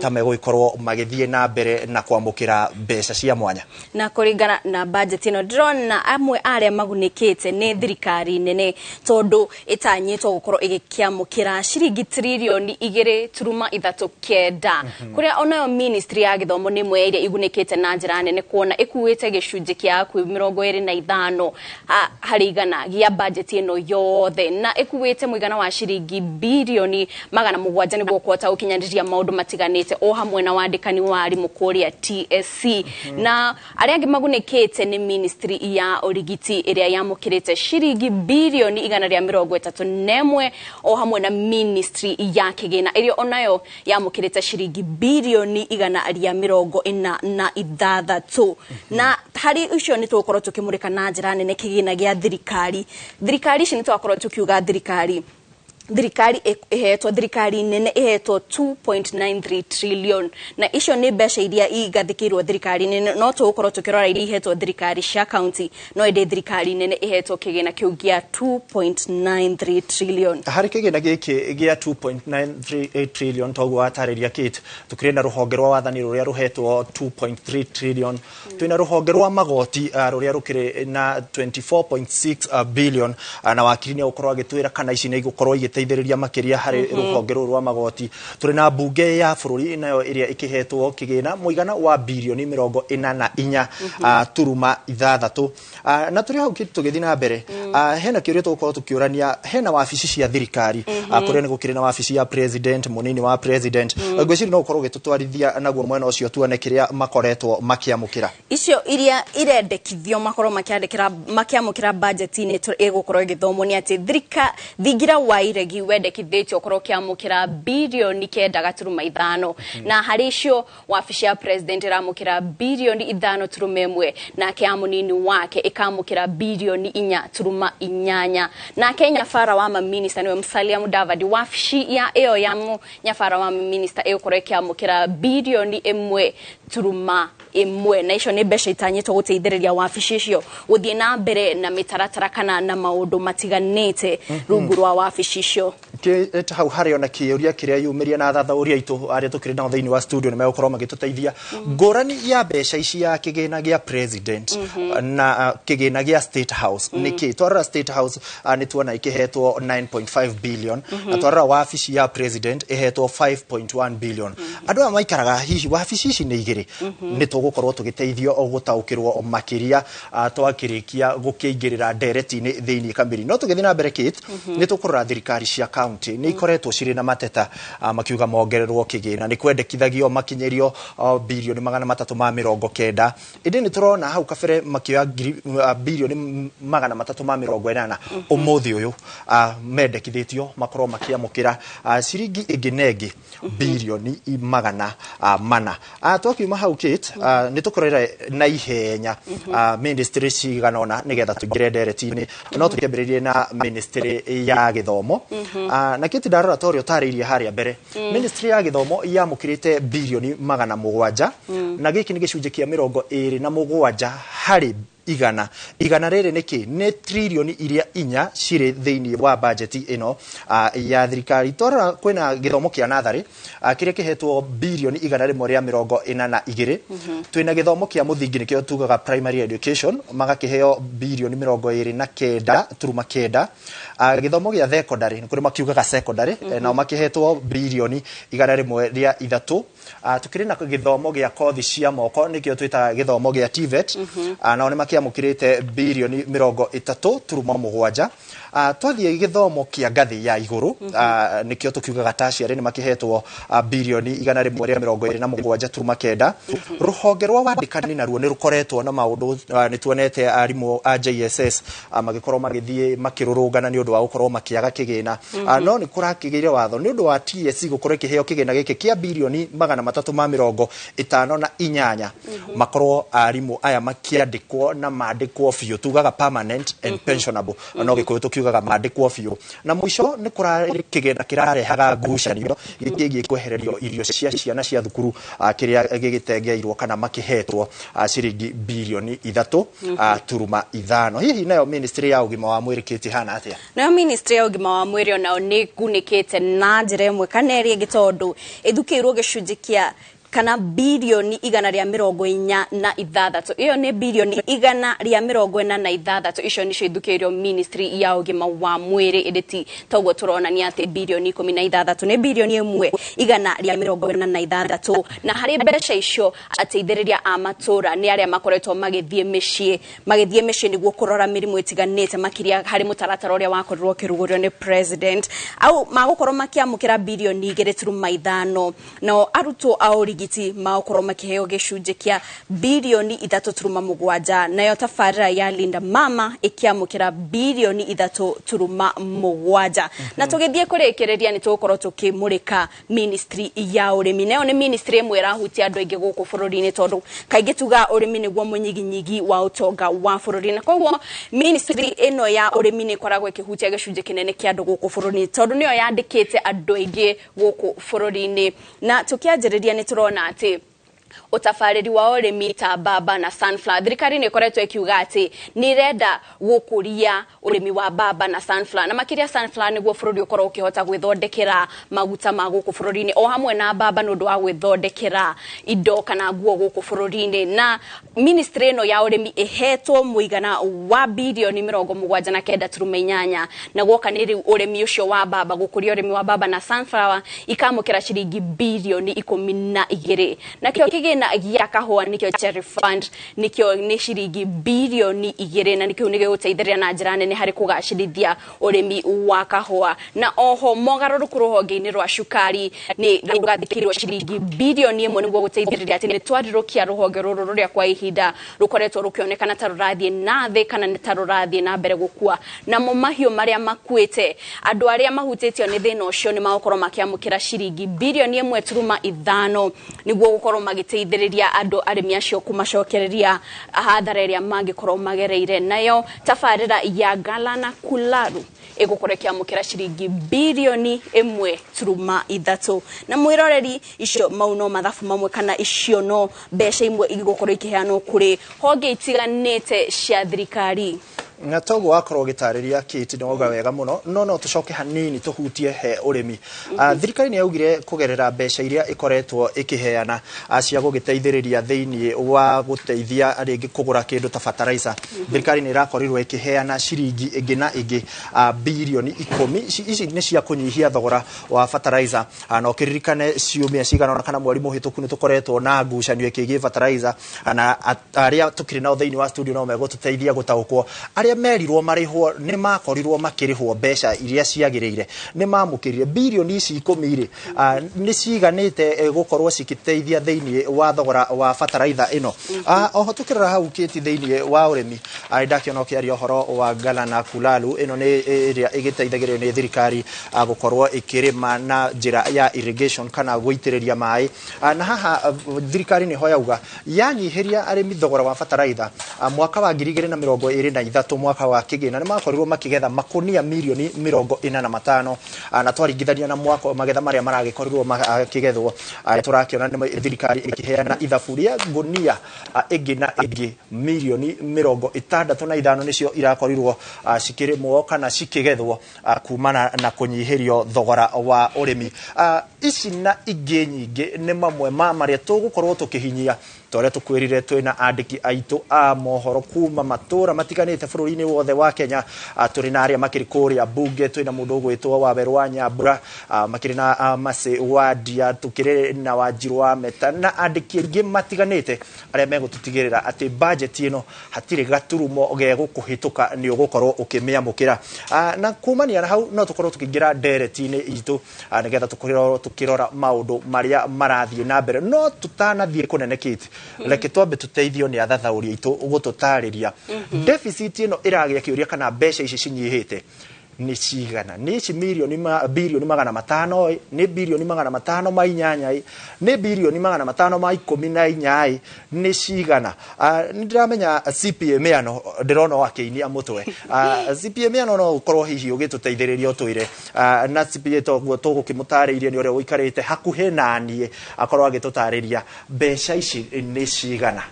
ta megũgĩkorwo magĩthiĩ na mbere na kwamũkĩra mbeca cia mwanya. Na kũringana na budget ĩno ndĩrona amwe arĩa magunĩkĩte nĩ thirikari nene, tondũ ĩtanyĩtwo gũkorwo ĩgĩkĩamũkĩra ciringi tririoni 2.39, kũrĩa onayo ministry ya gĩthomo nĩ ĩmwe ya iria igunĩkĩte na njĩra nene, kuona ĩkuĩte gĩcunjĩ kĩa hakuhĩ 25 harĩ igana gĩa budget ĩno yothe, na ĩkuĩte mũigana wa ciringi birioni 700 nĩguo kũhota gũkinyanĩria maũndũ matiganĩte, o hamwe na wandĩkani wa arimũ kũrĩa TSC. Na arĩa angĩ magunĩkĩte nĩ ministry ya ũrigiti ĩrĩa yamũkĩrĩte ciringi birioni 131, o hamwe na ministry ya kĩgĩna ĩrĩa onayo yamũkĩrĩte ciringi birioni 146. Na harĩ icio nĩ tũgũkorwo tũkĩmũrĩka na njĩra nene kĩgĩna gĩa thirikari. Thirikari ici nĩ twakorwo tũkiuga thirikari ĩhetwo, thirikari nene ĩhetwo 2.93 trillion, na icio nĩ mbeca iria igathĩkĩirwo thirikari nene. No tũgũkorwo tũkĩrora iria ihetwo thirikari cia county, no ĩndĩ thirikari nene ĩhetwo kĩgĩna kĩu gĩa 2.93 trillion. Harĩ kĩgĩna gĩkĩ gĩa 2.93 trillion, toguo watarĩria Kate, tũkĩrĩ na rũhonge rwa wathani rũrĩa rũhetwo 2.3 trillion, twĩna rũhonge rwa magoti rũrĩa rũkĩrĩ na 24.6 billion, na wakiri nĩ egũkorwo agĩtwĩra kana ici nĩ igũkorwo igĩteithĩrĩria makĩria harĩ rũhonge rũrũ rwa magoti. Tũrĩ na mbunge ya bũrũri nayo ĩrĩa ĩkĩhetwo kĩgĩna mũigana wa birioni 46.6. Na tũrĩ hau tũgĩthiĩ na mbere, hena kĩũria tũgũkorwo tũkĩũrania, hena wabici cia thirikari kũrĩa nĩ gũkĩrĩ na wabici ya president, mũnini wa president, ngwĩciria no ũkorwo ũgĩtũtwarithia naguo mwena ũcio tuone kĩrĩa makoretwo makĩamũkĩra. Icio iria irendekithio makorwo makĩamũkĩra budget-inĩ ĩgũkorwo ĩgĩthomwo nĩ atĩ thingira wa iregi wendekithĩtio ũkorwo ũkĩamũkĩra birioni 9.5, na harĩ icio wabici ya president ĩramũkĩra birioni 5.1, nake ya mũnini wake ĩkamũkĩra birioni 4.8. Nake nyabara wa maminista nĩwe Musalia Mudavadi, wabici ya ĩyo ya nyabara wa maminista ĩgũkorwo ĩkĩamũkĩra birioni 1.1, na icio nĩ mbeca itanyĩtwo gũteithĩrĩria wabici icio gũthiĩ na mbere na mĩtaratara kana na maũndũ matiganĩte rungu rwa wabici icio. Kate, hau harĩ ona kĩũria kĩrĩa yumĩria na athathaũri aitũ arĩa tũkĩrĩ nao thĩinĩ wa studio nĩ megũkorwo magĩtũteithia ngũrani ya mbeca ici ya kĩgĩna gĩa president na kĩgĩna gĩa State House nĩkĩ. Twarora State House nĩ tuona ĩkĩhetwo 9.5 billion, na twarora wabici ya president ĩhetwo 5.1 billion. Andũ aya maikaraga hihi wabici ici nĩ igĩrĩ, nĩ tũgũkorwo tũgĩteithio gũtaũkĩrwo makĩria twakĩrĩkia gũkĩingĩrĩra ndereti-inĩ thĩinĩ kamĩrĩ. No tũgĩthiĩ na mbere Kate, nĩ tũkũrora thirikari cia county nĩ ikoretwo cirĩ na mateta makiuga mongererwo kĩgĩna, nĩ kwendekithagio makinyĩrio birioni 390, ĩndĩ nĩ tũrona hau kabere makĩoya birioni 380. Ũmũthĩ ũyũ mendekithĩtio makorwo makĩamũkĩra ciringi ĩngĩ na ĩngĩ birioni 400. Twakiuma hau Kate, nĩ tũkũrora na ihenya ministry cigana ũna nĩgetha tũingĩre ndereti-inĩ. No tũkĩambĩrĩrie na ministry ya gĩthomo. Na Kate, ndarora ta ũrĩa ũtarĩirie harĩa mbere, ministry ya gĩthomo yamũkĩrĩte birioni 700, na gĩkĩ nĩ gĩcunjĩ kĩa 27 harĩ igana. Igana rĩrĩ nĩkĩ? Nĩ tririoni iria 4 cirĩ thĩinĩ wa bajeti ĩno ya thirikari. Twarora kwĩna gĩthomo kĩa natharĩ kĩrĩa kĩhetwo birioni 142. Twĩna gĩthomo kĩa mũthingi nĩkĩo tugaga primary education, magakĩheo birioni 29.9. Gĩthomo gĩa secondary nĩ kũrĩ makiugaga secondary, nao makĩhetwo birioni 103. Tukĩrĩ na gĩthomo gĩa kothi cia moko nĩkĩo twĩtaga gĩthomo gĩa TVET, nao nĩ makĩamũkĩrĩte birioni 30.7. Twathiĩ gĩthomo kĩa ngathĩ ya igũrũ, nĩkĩo tũkiugaga tertiary, nĩ makĩhetwo birioni 127.9. Rũhonge rwa wandĩkani naruo nĩ rũkoretwo na maũndũ, nĩ tuonete arimũ a JSS magĩkorwo magĩthiĩ makĩrũrũngana nĩ ũndũ wa gũkorwo makĩaga kĩgĩna, no nĩ kũrakĩgĩire watho nĩ ũndũ wa TSC gũkorwo ĩkĩheo kĩgĩna gĩkĩ kĩa birioni 358, makorwo arimũ aya makĩandĩkwo na na mandĩkwo biũ, tugaga permanent and pensionable, no Gĩkũyũ tũkiugaga mandĩkwo biũ. Na mũico nĩ kũrarĩ kĩgĩna kĩrarehaga ngucanio gĩkĩgiĩ kwehererio irio cia ciana cia thukuru, kĩrĩa gĩgĩtengeirwo kana makĩhetwo ciringi birioni 3.5. Hihi nayo ministry ya ũgima wa mwĩrĩ kĩti hana atĩa? Nayo ministry ya ũgima wa mwĩrĩ onao nĩ ĩgunĩkĩte na njĩra ĩmwe kana ĩrĩa ĩngĩ, tondũ ĩthukĩirwo gĩcunjĩ kĩa kana birioni 146. Ĩyo nĩ birioni 146, icio nĩcio ithukĩirwo ministry ya ũgima wa mwĩrĩ. Ĩndĩ ti toguo tũronania atĩ birioni 16 nĩ birioni 146. Na harĩ mbeca icio, ateithĩrĩria a matũra nĩ arĩa makoretwo magĩthiĩ mĩciĩ nĩguo kũrora mĩrimũ ĩtiganĩte, makĩria harĩ mũtaratara ũrĩa wakorirwo ũkĩrugũrio nĩ president, au magũkorwo makĩamũkĩra birioni 2.5. Nao arutwo a ũrigiti magũkorwo makĩheo gĩcunjĩ kĩa birioni 3.7. Nayo tabarĩra ya Linda Mama ĩkĩamũkĩra birioni 3.7. Na tũgĩthiĩ kũrĩkĩrĩria, nĩ tũgũkorwo tũkĩmũrĩka ministry ya ũrĩmi. Nayo nĩ ministry ĩmwe ĩrahutia andũ aingĩ gũkũ bũrũri-inĩ, tondũ kaingĩ tuga ũrĩmi nĩguo mũnyiginyigi wa ũtonga wa bũrũri, na koguo ministry ĩno ya ũrĩmi nĩ ĩkoragwo ĩkĩhutia gĩcunjĩ kĩnene kĩa andũ gũkũ bũrũri-inĩ, tondũ nĩyo yandĩkĩte andũ aingĩ gũkũ bũrũri-inĩ. Na tũkĩanjĩrĩria, nĩ tũrona atĩ ũtabarĩri wa ũrĩmi ta mbamba na sunflower, thirikari nĩ ĩkoretwo ĩkiuga atĩ nĩ ĩrenda gũkũria ũrĩmi wa mbamba na sunflower, na makĩria sunflower, nĩguo bũrũri ũkorwo ũkĩhota gwĩthondekera maguta ma gũkũ bũrũri-inĩ, o hamwe na mbamba nĩ ũndũ wa gwĩthondekera indo kana nguo gũkũ bũrũri-inĩ. Na ministry ĩno ya ũrĩmi ĩhetwo mũigana wa birioni 79.8, na guoka nĩ rĩu ũrĩmi ũcio wa mbamba, gũkũria ũrĩmi wa mbamba na sunflower, ikamũkĩra ciringi birioni 12. Nakĩo kĩgĩna gĩa kahũa, nĩkĩo Cherry Fund, nĩkĩo nĩ ciringi birioni 2, na nĩkĩo nĩ gĩgũteithĩrĩria na njĩra nene harĩ kũgacĩrithia ũrĩmi wa kahũa. Na oho mogarũrũku rũhonge-inĩ rwa cukari nĩ rũgathĩkĩirwo ciringi birioni 1, nĩguo gũteithĩrĩria atĩ nĩ twarirũkia rũhonge rũrũ rũrĩa kwa ihinda rũkoretwo rũkĩonekana ta rũrathiĩ na thĩ kana nĩ ta rũrathiĩ na mbere gũkua. Namo mahiũ marĩa makuĩte, andũ arĩa mahutĩtio nĩ thĩna ũcio nĩ magũkorwo makĩamũkĩra ciringi birioni 1.5, nĩguo gũkorwo magĩteithĩrĩria andũ arĩmi acio kũmacokereria hathara ĩrĩa mangĩkorwo magereire. Nayo tabarĩra ya Galana Kulalu ĩgũkorwo ĩkĩamũkĩra ciringi birioni 1.3. Na mwĩroreri, icio mau no mathabu mamwe kana icio no mbeca imwe igũkorwo ikĩheanwo kũrĩ honge itiganĩte cia thirikari. Na toguo wakorwo ũgĩtarĩria, Kate, nĩ wauga wega mũno, no tũcoke hanini tũhutie he ũrĩmi. Thirikari nĩ yaugire kũgerera mbeca iria ĩkoretwo ĩkĩheana cia gũgĩteithĩrĩria thĩinĩ wa gũteithia rĩngĩ kũgũra kĩndũ ta fertilizer, thirikari nĩ ĩrakorirwo ĩkĩheana ciringi ĩngĩ na ĩngĩ birioni 10. Ici nĩ cia kũnyihia thogora wa fertilizer. Na ũkĩririkane ciumia cigana ũna kana mweri mũhĩtũku nĩ tũkoretwo na ngucanio ĩkĩgiĩ fertilizer, na arĩa tũkĩrĩ nao thĩinĩ wa studio no megũtũteithia gũtaũkwo. Arĩa merirwo marĩhwo nĩ makorirwo makĩrĩhwo mbeca iria ciagĩrĩire, nĩ mamũkĩrire birioni ici 10 rĩ, nĩ ciganĩte gũkorwo cikĩteithia thĩinĩ wa thogora wa fertilizer ĩno? Oho tũkĩrora hau kĩti thĩinĩ wa ũrĩmi, ndakĩona ũkĩaria ũhoro wa Galana Kulalu. Ĩno nĩ ĩrĩa ĩgĩteithagĩrĩrio nĩ thirikari gũkorwo ĩkĩrĩma na njĩra ya irrigation kana gũitĩrĩria maĩ. Na haha thirikari nĩho yauga yanyihĩria arĩmi thogora wa fertilizer, mwaka wa 2023, mwaka wa kĩgĩna, nĩ makorirwo makĩgetha makũnia mirioni 45. Na twaringithania na mwaka magetha marĩa maragĩkorirwo makĩgethwo, tũrakĩona nĩ thirikari ĩkĩheana ithabu rĩa ngũnia ĩngĩ na ĩngĩ mirioni 65 nĩcio irakorirwo cikĩrĩmwo kana cikĩgethwo kumana na kũnyihĩrio thogora wa ũrĩmi. Ici na ingĩ nyingĩ nĩ mamwe ma marĩa tũgũkorwo tũkĩhinyia ta ũrĩa tũkwĩrire. Twĩna andĩki aitũ a mohoro kuma matũra matiganĩte bũrũri-inĩ wothe wa Kenya. Tũrĩ na arĩa makĩrĩ kũrĩa bunge, twĩna mũndũ ũgwĩtwo Wawerũ wa Nyambura, makĩrĩ na Macĩ wa Ndia, tũkĩrĩ na Wanjirũ wa Meta na andĩki aingĩ matiganĩte arĩa megũtũtigĩrĩra atĩ budget ĩno hatirĩ gaturumo gegũkũhĩtũka, nĩ ũgũkorwo ũkĩmĩamũkĩra. Na kumania na hau no tũkorwo tũkĩingĩra ndereti-inĩ itũ, nĩgetha tũkorwo tũkĩrora maũndũ marĩa marathiĩ na mbere. No tũtanathiĩ kũnene, Kate, reke twambe tũteithio nĩ athathaũri aitũ gũtũtarĩria deficit ĩno ĩragĩa kĩũria kana mbeca ici cinyihĩte. Nĩ cigana? Nĩ ici mirioni ma, birioni 500 ĩ, nĩ birioni 508 ĩ, nĩ birioni 514 ĩ, nĩ cigana? Nĩ ndĩramenya CPA Mĩano, ndĩrona o akĩinia mũtwe. CPA Mĩano, no ũkorwo hihi ũgĩtũteithĩrĩria ũtwĩre, na CPA toguo tũgũkĩmũtarĩirie nĩ ũrĩa ũikarĩte hakuhĩ naniĩ, akorwo agĩtũtarĩria mbeca ici nĩ cigana.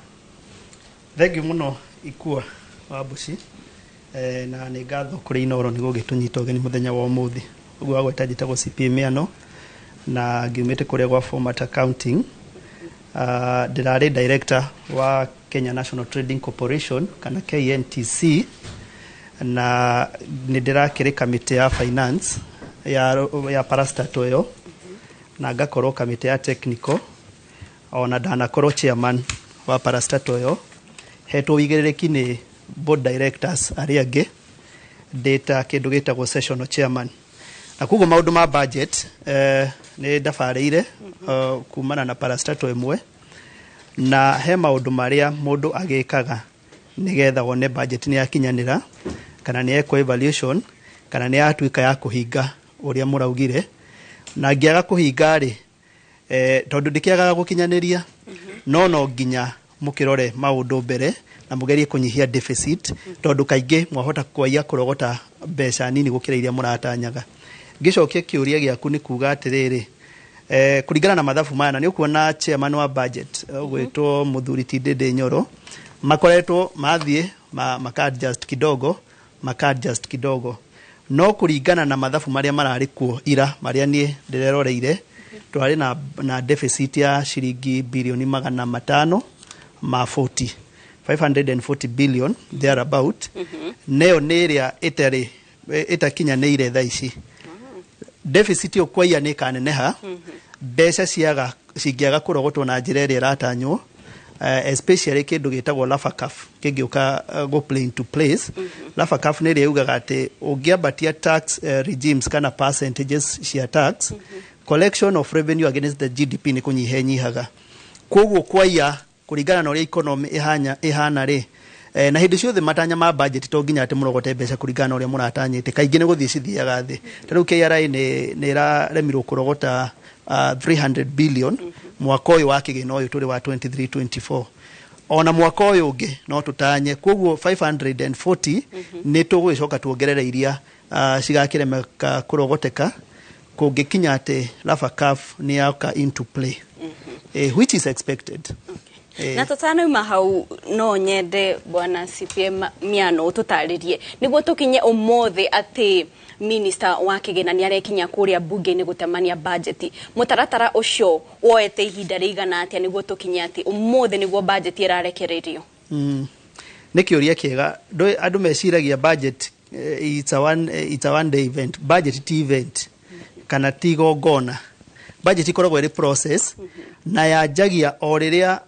Thengiũ mũno, Ikua wa Mbuci, na nĩ ngatho kũrĩ Inoro nĩ gũgĩtũnyita ũgeni mũthenya wa ũmũthĩ. Ũguo wagweta, njĩtagwo CPA Mĩano na ngiumĩte kũrĩa gwa Format Accounting. Ndĩrarĩ director wa Kenya National Trading Corporation kana KNTC, na nĩ ndĩrakĩrĩ kamĩtĩ ya finance ya parastatal ĩyo, na ngakorwo kamĩtĩ ya technical, ona ndanakorwo chairman wa parastatal ĩyo, hetwo wĩigĩrĩrĩki nĩ board directors arĩa angĩ ndĩ ta kĩndũ gĩtagwo sessional chairman. Na koguo maũndũ ma budget nĩ ndabarĩire kumana na parastatal ĩmwe, na he maũndũ marĩa mũndũ agĩkaga nĩgetha wone budget nĩ yakinyanĩra kana nĩ yekwo evaluation kana nĩ yatuĩka ya kũhinga ũrĩa mũraugire. Na ngĩaga kũhinga rĩ, tondũ ndĩkĩagaga gũkinyanĩria, no nginya mũkĩrore maũndũ mbere na mũgerie kũnyihia deficit, tondũ kaingĩ mwahota kwaiya kũrogota mbeca nini gũkĩra iria mũratanyaga. Ngĩcokia kĩũria gĩaku, nĩ kuga atĩrĩrĩ, kũringana na mathabu maya, na nĩ ũkuona chairman wa budget ũgwĩtwo mũthuri ti Ndĩndĩ Nyoro, makoretwo mathiĩ maka adjust kidogo, maka adjust kidogo, no kũringana na mathabu marĩa mararĩ kuo ira, marĩa niĩ ndĩreroreire, twarĩ na deficit ya ciringi birioni 540, 540 billion thereabout. Neyo nĩ ĩrĩa ĩtarĩ ĩtakinyanĩire. Thaa ici deficit ĩyo kwaiya nĩ ĩkaneneha mbeca ciaga cingĩaga kũrogotwo na njĩra ĩrĩa ĩratanywo, especially kĩndũ gĩtagwo Lafacaf kĩngĩũka go play into place. Lafacaf nĩ ĩrĩa yugaga atĩ ũngĩambatia tax regimes kana percentages cia tax, collection of revenue against the GDP nĩ kũnyiha ĩnyihaga. Koguo kwaiya kũringana na ũrĩa economy ihana rĩ, na hĩndĩ ciothe matanya ma budget to nginya atĩ mũrogote mbeca kũringana na ũrĩa mũratanyĩte. Kaingĩ nĩ gũthiĩ cithiaga thĩ. Ta rĩu KRA nĩ ĩraremirwo kũrogota 300 billion mwaka ũyũ wa kĩgĩna ũyũ tũrĩ wa 23 24, ona mwaka ũyũ ũngĩ no tũtanye. Koguo 540 nĩ tũgũgĩcoka tuongerere iria cigakĩremeka kũrogoteka kũngĩkinya atĩ Lafacaf nĩ yoka into play, which is expected. Na tutanauma hau, no nyende bwana CPM Miano ũtũtarĩrie nĩguo tũkinye ũmũthĩ atĩ minister wa kĩgĩna nĩ arekinya kũrĩa bunge-inĩ gũtemania budget, mũtaratara ũcio woete ihinda rĩigana atĩa nĩguo tũkinye atĩ ũmũthĩ nĩguo budget ĩrarekererio? Nĩ kĩũria kĩega. Andũ meciragia budget, it's a one day event. Budget ti event kana ti igongona. Budget ikoragwo ĩrĩ process, na yanjagia o rĩrĩa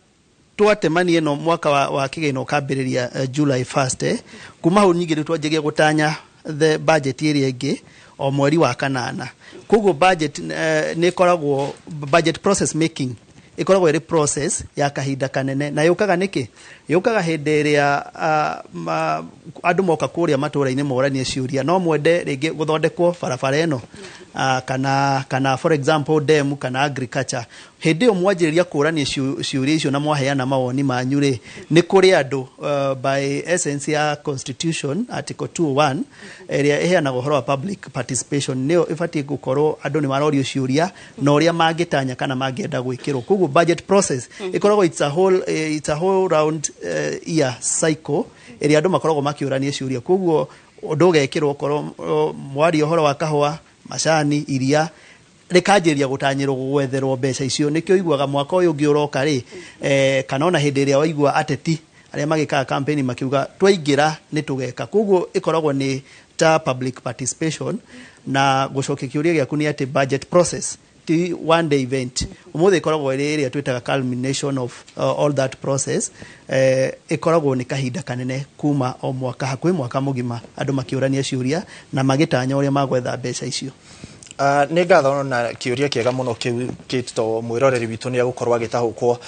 twatemania ĩno mwaka wa kĩgĩna ũkambĩrĩria, July 1st. Kuma hau nyingĩ rĩu twanjagia gũtanya the budget ĩrĩa ĩngĩ o mweri wa kanana. Koguo budget nĩ ĩkoragwo, budget process making ĩkoragwo ĩrĩ process ya kahinda kanene. Na yũkaga nĩkĩ? Yũkaga hĩndĩ ĩrĩa andũ moka kũrĩa matũra-inĩ moranie ciũria, no mwende rĩngĩ gũthondekwo barabara ĩno, kana for example dam kana agriculture. Hĩndĩ ĩyo mwanjĩrĩria kũrania ciũria icio na mwaheana mawoni manyu rĩ, nĩ kũrĩ andũ, by essence ya constitution article 201 ĩrĩa ĩheanaga ũhoro wa public participation, nĩyo ĩbatiĩ gũkorwo andũ nĩ marorio ciũria na ũrĩa mangĩtanya kana mangĩenda gwĩkĩrwo. Koguo budget process ĩkoragwo it's a whole round year cycle ĩrĩa andũ makoragwo makĩũrania ciũria. Koguo ũndũ ũgekĩrwo, okorwo mwaria ũhoro wa kahũa, macani, iria, rĩkanjĩrĩria gũtanyĩrwo gwetherwo mbeca icio. Nĩkĩo iguaga mwaka ũyũ ũngĩ ũroka rĩ, kana ona hĩndĩ ĩrĩa waigua ateti arĩa magĩkaga campaign makiuga twaingĩra nĩ tũgeka. Koguo ĩkoragwo nĩ ta public participation. Na gũcokia kĩũria gĩaku nĩ atĩ budget process ti one day event. Ũmũthĩ ĩkoragwo ĩrĩ ĩrĩa twĩtaga culmination of all that process. Ĩkoragwo nĩ kahinda kanene kuma o mwaka, hakuhĩ mwaka mũgima, andũ makĩũrania ciũria na magĩtanya ũrĩa magwetha mbeca icio. Nĩ ngatho na kĩũria kĩega mũno kĩu kĩto mwĩroreri witũ nĩ egũkorwo agĩtahũkwo.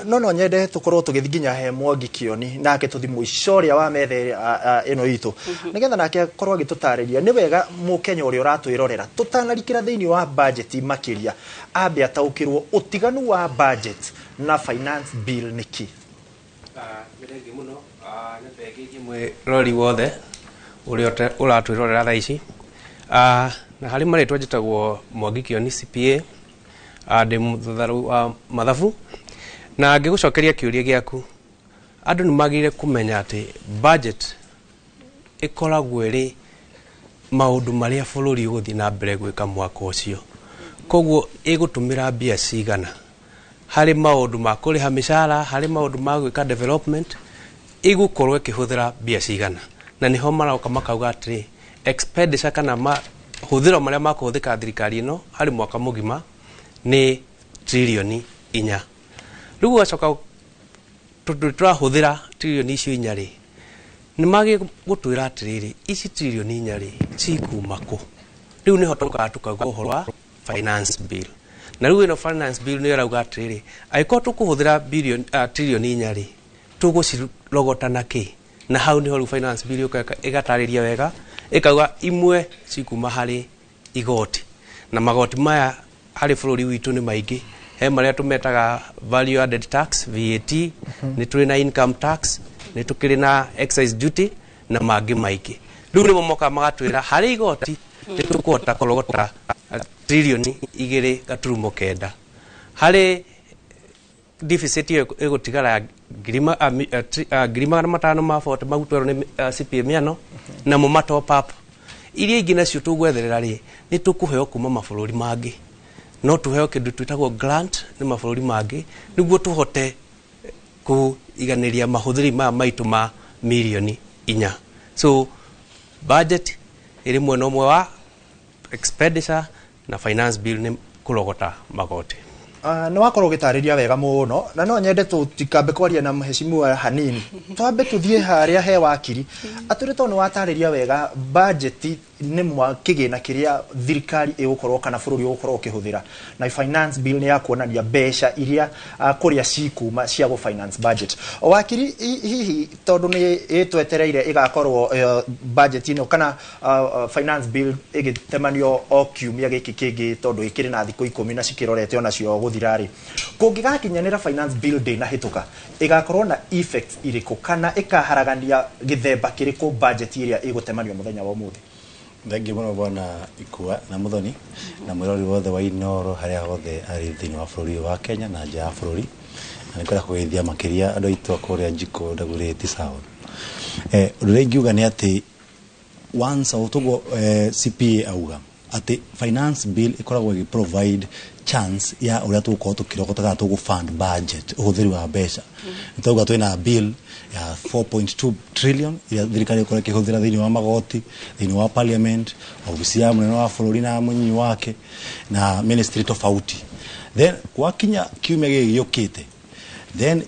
No nyende tũkorwo tũgĩthiĩ nginya he Mwangi Kĩoni, nake tũthi mũico ũrĩa wa metha ĩno itũ, nĩgetha nake akorwo agĩtũtarĩria nĩ wega mũkenya ũrĩa ũratwĩrorera tũtanarikĩra thĩinĩ wa budget makĩria ambe ataũkĩrwo ũtiganu wa budget na finance bill nĩkĩ. Nĩ thengiũ mũno. Nyambe ngeithie mwĩrori wothe ũrĩa ũratwĩrorera thaa ici. Na harĩ marĩtwa njĩtagwo Mwangi Kĩoni CPA, ndĩ mũthatharu wa mathabu. Na ngĩgũcokeria kĩũria gĩaku, andũ nĩ magĩrĩire kũmenya atĩ budget ĩkoragwo ĩrĩ maũndũ marĩa bũrũri ũgũthiĩ na mbere gwĩka mwaka ũcio. Koguo ĩgũtũmĩra mbia cigana harĩ maũndũ ma kũrĩha mĩcara, harĩ maũndũ ma gwĩka development, ĩgũkorwo ĩkĩhũthĩra mbia cigana. Na nĩho maroka makauga atĩrĩ, expenditure kana mahũthĩro marĩa makũhũthĩka thirikari ĩno harĩ mwaka mũgima nĩ tririoni 4. Rĩu ũgacoka tondũ tũrahũthĩra tririoni icio 4 rĩ, nĩ magĩ gũtwĩra atĩrĩrĩ, ici tririoni 4 rĩ cikuma kũ? Rĩu nĩho tũkaga tũkauga ũhoro wa finance bill. Na rĩu ĩno finance bill nĩyo ĩrauga atĩrĩrĩ, angĩkorwo tũkũhũthĩra tririoni 4 rĩ, tũgũcirogota na kĩ? Na hau nĩho rĩu finance bill yũkaga ĩgatarĩria wega, ĩkauga imwe cikuma harĩ igoti, na magoti maya harĩ bũrũri witũ nĩ maingĩ. He marĩa tũmetaga value added tax, VAT, nĩ tũrĩ na income tax, nĩ tũkĩrĩ na excise duty na mangĩ maingĩ. Rĩu nĩmo mokaga magatwĩra harĩ igoti nĩ tũkũhota kũrogota tririoni 2.9, harĩ deficit ĩyo ĩgũtigara ya 540,000,000 mau twerwo nĩ CPA mĩano namo ma top up. Iria ingĩ nacio tũgwetherera rĩ, nĩ tũkũheo kuma mabũrũri mangĩ. No tũheo kĩndũ twĩtagwo grant nĩ mabũrũri mangĩ nĩguo tũhote kũiganĩria mahũthĩri maya maitũ ma mirioni 4. So budget ĩrĩ mwena ũmwe wa expenditure na finance bill nĩ kũrogota magoti. Nĩ wakorwo ũgĩtarĩria wega mũno, na no nyende tũtikambe kwaria na mheshimiwa hanini, twambe tũthiĩ harĩa he wakiri atũrĩ, tondũ nĩ watarĩria wega budget nĩ mwa kĩgĩna kĩrĩa thirikari ĩgũkorwo kana bũrũri ũgũkorwo ũkĩhũthĩra, na finance bill nĩ ya kuonania mbeca iria kũrĩa cikuma cia gũ finance budget. Wakiri, hihi tondũ nĩ ĩtwetereire ĩgakorwo budget ĩno kana finance bill ĩgĩtemanio o kiumia gĩkĩ kĩngĩ, tondũ ĩkĩrĩ na thikũ 10 na cikĩrorete onacio gũthira rĩ, kũngĩgakinyanĩra finance bill ndĩnahĩtũka, ĩgakorwo na effects irĩkũ kana ĩkaharagania gĩthemba kĩrĩkũ budget ĩrĩa ĩgũtemanio mũthenya wa ũmũthĩ? Thengiũ mũno bwana Ikua na Muthoni na mwĩrori wothe wa Inooro harĩa hothe arĩ thĩinĩ wa bũrũri ũyũ wa Kenya na nja ya bũrũri, na nĩngwenda kũgeithia makĩria andũ aitũ a kũrĩa Njiko Dagoretti South. Ũndũ ũrĩa ingiuga nĩ atĩ once o toguo CPA auga atĩ finance bill ĩkoragwo ĩgĩ provide chance ya ũrĩa tũgũkorwo tũkĩrogota kana tũgũ fund budget, ũhũthĩri wa mbeca. Nĩ twauga twĩna bill ya 4.2 trillion ĩrĩa thirikari ĩkorwo ĩkĩhũthĩra thĩinĩ wa magoti, thĩinĩ wa parliament, obici ya mũnene wa bũrũri na mũnyinyi wake na ministry tofauti. Then gwakinya kiumia gĩkĩ gĩũkĩte, then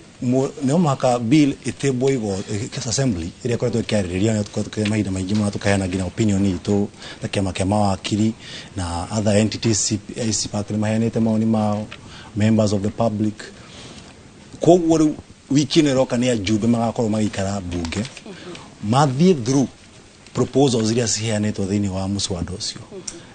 no mũhaka bill ĩtĩmbwo assembly ĩrĩa ĩkoretwo ĩkĩarĩrĩria, na tũkoretwo tũkĩhe mahinda maingĩ mũno tũkaheana nginya opinion itũ ta kĩama kĩa mawakiri na other entities, ICPAK nĩ maheanĩte mawoni mao, members of the public. Koguo rĩu wiki ĩno ĩroka nĩ ajumbe magakorwo magĩikara mbunge mathiĩ through proposals iria ciheanĩtwo thĩinĩ wa mũswada ũcio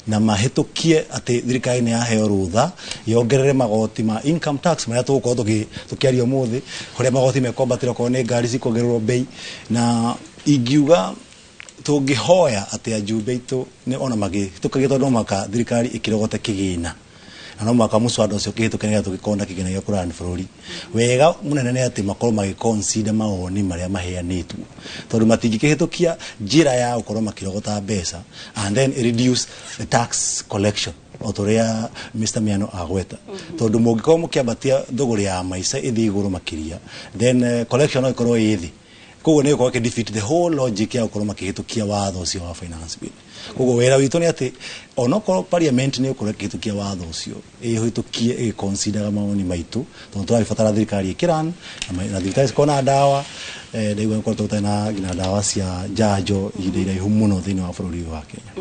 na mahĩtũkie atĩ thirikari nĩ yaheo rũtha yongerere magoti ma income tax marĩa tũgũkorwo tũkĩaria ũmũthĩ, kũrĩa magoti mekwambatĩra okorwo nĩ ngari cikuongererwo bei. Na ingiuga tũngĩhoya atĩ ajumbe aitũ nĩ ona magĩhĩtũkagia, tondũ no mũhaka thirikari ĩkĩrogote kĩgĩna na no mũhaka mũswada ũcio ũkĩhĩtũke nĩgetha tũgĩkorwo na kĩgĩna gĩa kũrani bũrũri wega. Mũnene nĩ atĩ makorwo magĩ consider mawoni marĩa maheanĩtwo, tondũ matingĩkĩhĩtũkia njĩra ya gũkorwo makĩrogota mbeca and then reduce the tax collection o ta ũrĩa Mr. Miano agweta, tondũ mũngĩkorwo mũkĩambatia thũgũrĩ ya maica ĩthiĩ igũrũ makĩria, then collection no ĩkorwo ĩ thĩ. Koguo nĩ gũkorwo defeat the whole logic ya gũkorwo makĩhĩtũkia watho ũcio wa finance bill. Koguo wĩra witũ nĩ atĩ onokorwo parliament nĩ ĩgũkorwo ĩkĩhĩtũkia watho ũcio, ĩhĩtũkie ĩgĩconsideraga mawoni maitũ, tondũ tũrabatara thirikari ĩkĩran na thibitarĩ cikorwo na ndawa. Ndaigua nĩ gũkoretwo gũtarĩ na nginya ndawa cia njanjo ihinda iraihu mũno thĩinĩ wa bũrũri ũyũ wa Kenya.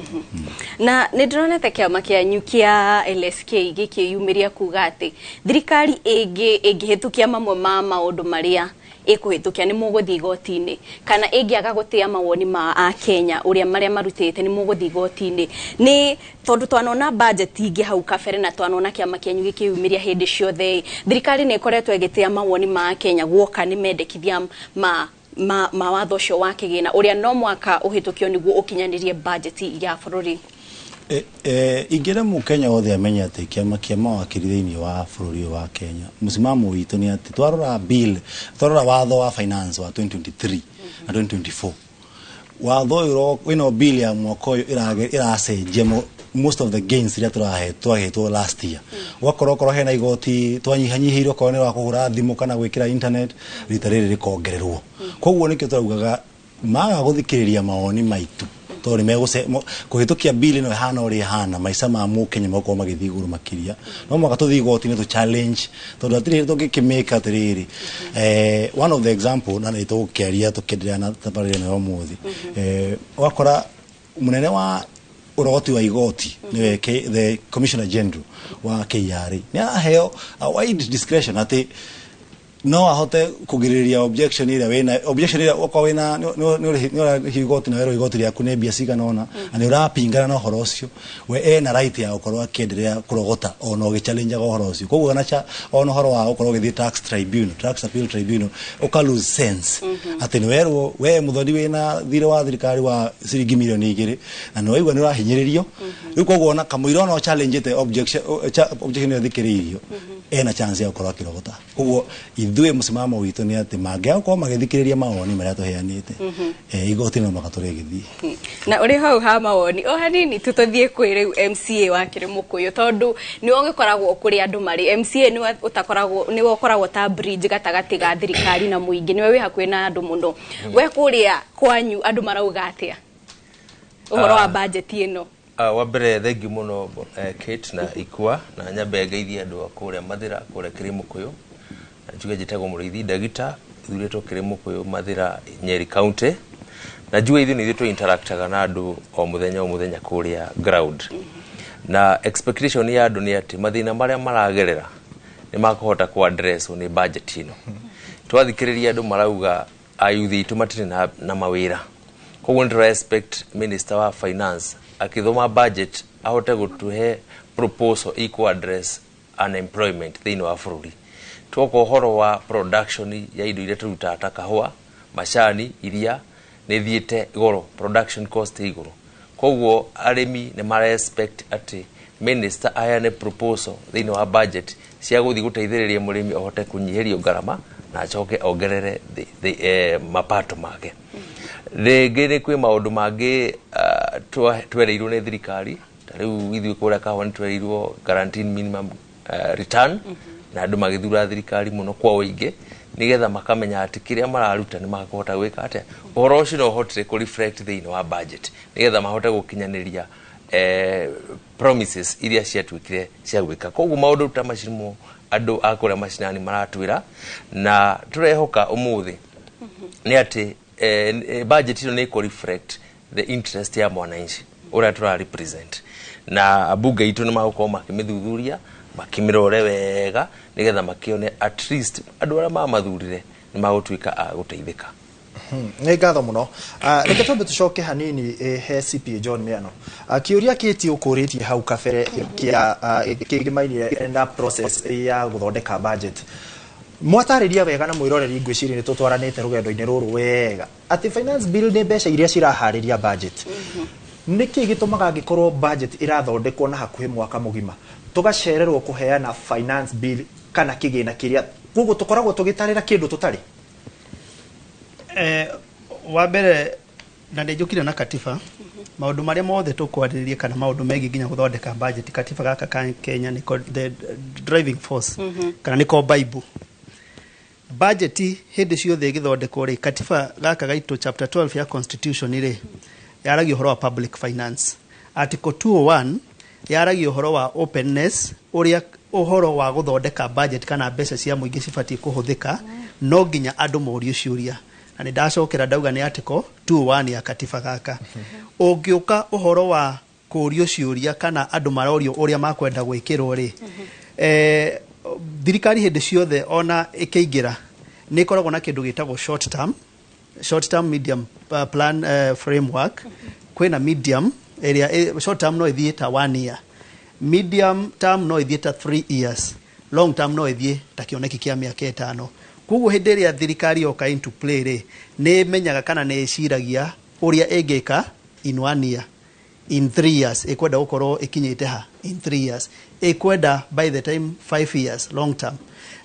Na nĩ ndĩronete kĩama kĩanyu kĩa LSK gĩkĩyumĩria kuga atĩ thirikari ĩngĩhĩtũkia mamwe ma maũndũ marĩa ĩkũhĩtũkia, nĩ mũgũthiĩ igoti-inĩ, kana ĩngĩaga gũtĩa mawoni ma akenya ũrĩa marĩa marutĩte, nĩ mũgũthiĩ igoti-inĩ. Nĩ tondũ twanona budget ingĩ hau kabere na twanona kĩama kĩanyu gĩkĩyumĩria hĩndĩ ciothe, thirikari nĩ ĩkoretwo ĩgĩtĩa mawoni ma akenya guoka nĩ mendekithia ma watho ũcio wa kĩgĩna ũrĩa no mwaka ũhĩtũkio nĩguo ũkinyanĩrie budget ya bũrũri? Ingĩenda mũkenya wothe amenye atĩ kĩama kĩa mawakiri thĩinĩ wa bũrũri ũyũ wa Kenya, mũsimamo witũ nĩ atĩ twarora bill, twarora watho wa finance wa 2023 na 2024, watho ũyũ ĩno bill ya mwaka ũyũ ĩracenjia most of the gains iria twahetwo last year. Ũgakorwo okorwo hena igoti twanyihanyihĩirwo, okorwo nĩ wa kũhũra thimũ kana gwĩkĩra internet, rita rĩrĩ rĩkongererwo. Koguo nĩkĩo tũraugaga maga gũthikĩrĩria mawoni maitũ, tondũ nĩ kũhĩtũkia bill ĩno ĩhana ũrĩa ĩhana, maica ma mũkenya megũkorwo magĩthiĩ igũrũ makĩria. No mũhaka tũthiĩ igoti-inĩ tũ challenge, tondũ hatirĩ hĩndĩ tũngĩkĩmĩka atĩrĩrĩ. One of the example, na nĩ tũgũkĩaria tũkĩenderea na tabarĩra ĩno ya ũmũthĩ, ũgakora mũnene wa ũrogoti wa igoti, nĩwe the commissioner general wa KRA, nĩ araheo a wide discretion atĩ no ahote kũgirĩrĩria objection ĩrĩa wĩna objection ĩrĩa okorwo wĩna nĩ ũrarĩhio igoti na werwo igoti rĩaku nĩ mbia cigana ũna na nĩ ũrapingana na ũhoro ũcio, we ena right ya gũkorwo akĩenderea kũrogota ona ũgĩchallengeaga ũhoro ũcio. Koguo ona ũhoro wa gũkorwo ũgĩthiĩ tax tribunal, tax appeal tribunal, ũka lose sense atĩ nĩ werwo we mũthoni wĩna thirĩ wa thirikari wa ciringi mirioni 2 na nĩ waigua nĩ ũrahinyĩrĩrio rĩu. Koguo ona kamũira ona challenge objection objection ĩyo thikĩrĩirio, ena chance ya gũkorwo akĩrogota. Koguo ithuĩ mũsimamo witũ nĩ atĩ mangĩaga gũkorwo magĩthikĩrĩria mawoni marĩa tũheanĩte, igoti no mũhaka tũrĩgĩthiĩ. Na ũrĩ hau ha mawoni o hanini tu, tũthiĩ kwĩ rĩu MCA wa Kĩrĩmũkũyũ, tondũ nĩwe ũgĩkoragwo kũrĩa andũ marĩ. MCA nĩwe ũtakoragwo, nĩwe ũkoragwo ta bridge gatagatĩ ga thirikari na mũingĩ, nĩwe wĩ hakuhĩ na andũ mũno. We kũrĩa kwanyu andũ marauga atĩa ũhoro wa budget ĩno? Wa mbere, thengiũ mũno Kate na Ikua, na nyambe ngeithie andũ a kũrĩa Mathĩra, kũrĩa Kĩrĩmũkũyũ, na njuge njĩtagwo Mũrĩithi Ndagita, thurĩtwo Kĩrĩmũkũyũ, Mathĩra, Nyeri County, na njuge ithuĩ nĩ ithuĩ tũ interactaga na andũ o mũthenya o mũthenya kũrĩa ground, na expectation ya andũ nĩ atĩ mathĩna marĩa maragerera nĩ makũhota ku address nĩ budget ĩno. Twathikĩrĩria andũ marauga ayuthi aitũ matirĩ na mawĩra, koguo nĩ tũra expect minister wa finance akĩthoma budget ahote gũtũhe proposal ĩkũ address unemployment thĩinĩ wa bũrũri. Twoka ũhoro wa production ya indo iria tũrutaga ta kahũa, macani, iria nĩ thiĩte goro, production cost ĩ igũrũ, koguo arĩmi nĩ mara expect atĩ minister aheane proposal thĩinĩ wa budget cia gũthiĩ gũteithĩrĩria mũrĩmi ahote kũnyihĩrio ngarama na acoke ongerere mapato make. Rĩngĩ nĩ kwĩ maũndũ mangĩ twereirwo nĩ thirikari, ta rĩu ithuĩ kũrĩa kahũa nĩ twereirwo guaranteed minimum return, na andũ magĩthura thirikari mũno kwa ũingĩ nĩgetha makamenya atĩ kĩrĩa mararuta nĩ makũhota gwĩka atĩa. Ũhoro ũcio no ũhotire kũ reflect thĩinĩ wa budget nĩgetha mahote gũkinyanĩria promises iria ciatuĩkire cia gwĩka. Koguo maũndũ ta macio nĩmo andũ a kũrĩa macinani maratwĩra, na tũrehoka ũmũthĩ nĩ atĩ budget ĩno nĩ ĩkũ reflect the interest ya mwananchi ũrĩa tũra represent, na ambunge itũ nĩ magũkorwo makĩmĩthuthuria, makĩmĩrore wega nĩgetha makĩone at least andũ arĩa mamathurire nĩ magũtuĩka a gũteithĩka. Nĩ ngatho mũno. Reke twambe tũcoke hanini he CPA John Miano. Kĩũria kĩti ũkũrĩtie hau kabere kĩa kĩgĩmainie na process ya gũthondeka budget, mwatarĩria wega na mwĩroreri, ngwĩciria nĩ tũtwaranĩte rũgendo-inĩ rũrũ wega atĩ finance bill nĩ mbeca iria ciraharĩria budget. Nĩkĩ gĩtũmaga angĩkorwo budget ĩrathondekwo na hakuhĩ mwaka mũgima, tũgacererwo kũheana finance bill kana kĩgĩna kĩrĩa? Koguo tũkoragwo tũgĩtarĩra kĩndũ tũtarĩ. Wa mbere, na nĩ njũkire na katiba, maũndũ marĩa mothe tũkwarĩrĩria kana maũndũ megiĩ nginya gũthondeka budget, katiba gaka ka Kenya nĩko the driving force kana nĩko bible. Budget hĩndĩ ciothe ĩgĩthondekwo rĩ, katiba gaka gaitũ, chapter 12 ya constitution rĩ, yaragia ũhoro wa public finance. Article 201 yaragia ũhoro wa openness, ũrĩa ũhoro wa gũthondeka budget kana mbeca cia mũingĩ cibatiĩ kũhũthĩka. No nginya andũ morio ciũria, na nĩ ndacokera ndauga nĩ article 201 ya katiba gaka. Ũngĩũka ũhoro wa kũrio ciũria kana andũ marorio ũrĩa makwenda gwĩkĩrwo rĩ, thirikari hĩndĩ ciothe ona ĩkĩingĩra nĩ ĩkoragwo na kĩndũ gĩtagwo short term, medium plan, framework. Kwĩna medium ĩrĩa short term no ĩthiĩ ta one year, medium term no ĩthiĩ ta 3 years, long term no ĩthiĩ ta kĩoneki kĩa mĩaka 5. Koguo hĩndĩ ĩrĩa thirikari yoka into play rĩ, nĩ ĩmenyaga kana nĩ ĩciragia ũrĩa ĩngĩka in one year, in 3 years, ĩkwenda gũkorwo ĩkinyĩte ha in 3 years, ĩkwenda by the time 5 years, long term,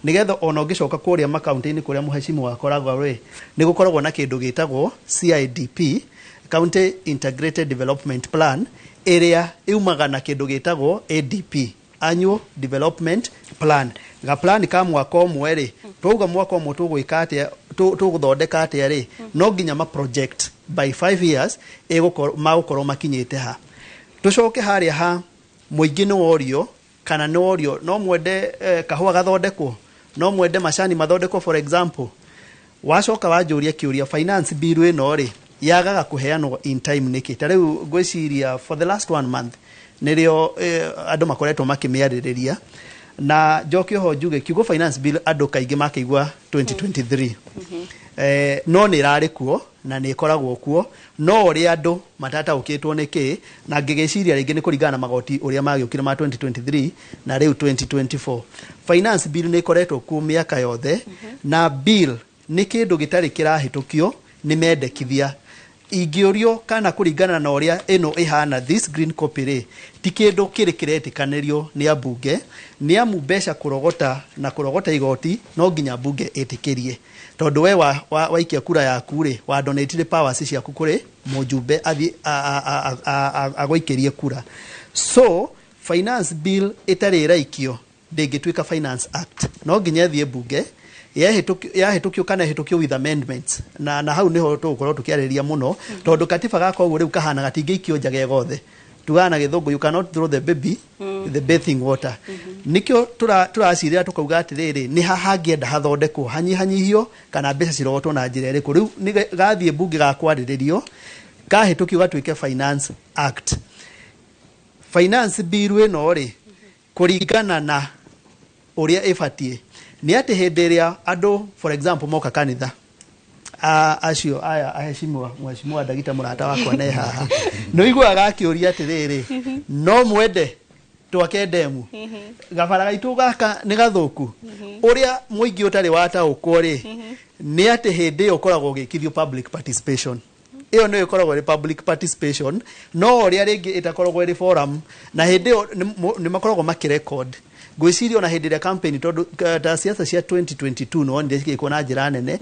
nigetha ona ũngĩcoka kũrĩa makaunti-inĩ kũrĩa mũhecimu wakoragwo rĩ, nĩ gũkoragwo na kĩndũ gĩtagwo CIDP, County Integrated Development Plan, ĩrĩa yumaga na kĩndũ gĩtagwo ADP, Annual Development Plan. Ga plan ka mwaka ũmwe rĩ, twauga mwaka ũmwe tũgwĩka atĩa, tũgũthondeka atĩa rĩ, no nginya ma project by 5 years ĩgũkorwo magũkorwo makinyĩte ha. Tũcoke harĩa ha mũingĩ, nĩ worio kana nĩ worio no mwende kahũa gathondekwo, no mwende macani mathondekwo, for example. Wacoka wanjũria kĩũria, finance bill ĩno rĩ, yagaga kũheanwo in time nĩkĩ? Ta rĩu ngwĩciria for the last one month nĩrĩo andũ makoretwo makĩmĩarĩrĩria. Na njoke oho njuge kiugo finance bill andũ kaingĩ makĩigua 2023, no nĩ ĩrarĩ kuo na nĩ ĩkoragwo kuo, no ũrĩa andũ matataũkĩtwo nĩ kĩ, na ngĩgĩciria rĩngĩ nĩ kũringana na magoti ũrĩa magĩũkire ma 2023 na rĩu 2024. Finance bill nĩ ĩkoretwo kuo mĩaka yothe, na bill nĩ kĩndũ gĩtarĩ kĩrahĩtũkio nĩ mendekithia. Ingĩũrio kana kũringana na ũrĩa ĩno ĩhana, this green copy rĩ, ti kĩndũ kĩrĩ kĩretĩkanĩrio nĩ ambunge, nĩ amu mbeca kũrogota na kũrogota igoti no nginya mbunge ĩtĩkĩrie, tondũ we waikia kura yaku rĩ, wa donate powers ciaku kũrĩ mũjumbe athiĩ agũikĩrie kura. So finance bill ĩtarĩ ĩraikio ndĩngĩtuĩka Finance Act. No nginya ĩthiĩ mbunge yahĩtũkio kana ĩhĩtũkio with amendments, na hau nĩho tũgũkorwo tũkĩarĩrĩria mũno, tondũ katiba gaka ũguo rĩu kahana gatingĩikio nja gothe. Tugaga na Gĩthũngũ, "You cannot throw the baby with the bathing water." Nĩkĩo tũracirĩra tũkauga atĩrĩrĩ, nĩ ha hangĩenda hathondekwo, hanyihanyihio kana mbeca cirogotwo na njĩra ĩrĩkũ. Rĩu nĩ gathiĩ mbunge gakwarĩrĩrio, kahĩtũkio gatuĩke Finance Act. Finance bill ĩno rĩ, kũringana na ũrĩa ĩbatiĩ nĩ atĩ hĩndĩ ĩrĩa andũ, for example, moka kanitha, acio aya aheshimiwa, mheshimiwa ndagita mũrata wakwa ne haha, nĩ ũiguaga akĩũria atĩrĩrĩ, no mwende twake ndemu, gabara gaitũ gaka nĩ gathũku. Ũrĩa mũingĩ ũtarĩ wataũkwo rĩ, nĩ atĩ hĩndĩ ĩyo ũkoragwo ũgĩkithio public participation. Ĩyo nĩyo ĩkoragwo ĩrĩ public participation, no ũrĩa rĩngĩ ĩtakoragwo ĩrĩ forum, na hĩndĩ ĩyo nĩ makoragwo makĩrecord. Ngwĩciria ona hĩndĩ ĩrĩa campaign, tondũ ta siasa cia 2022 nĩ wonire cigĩkwo na njĩra nene,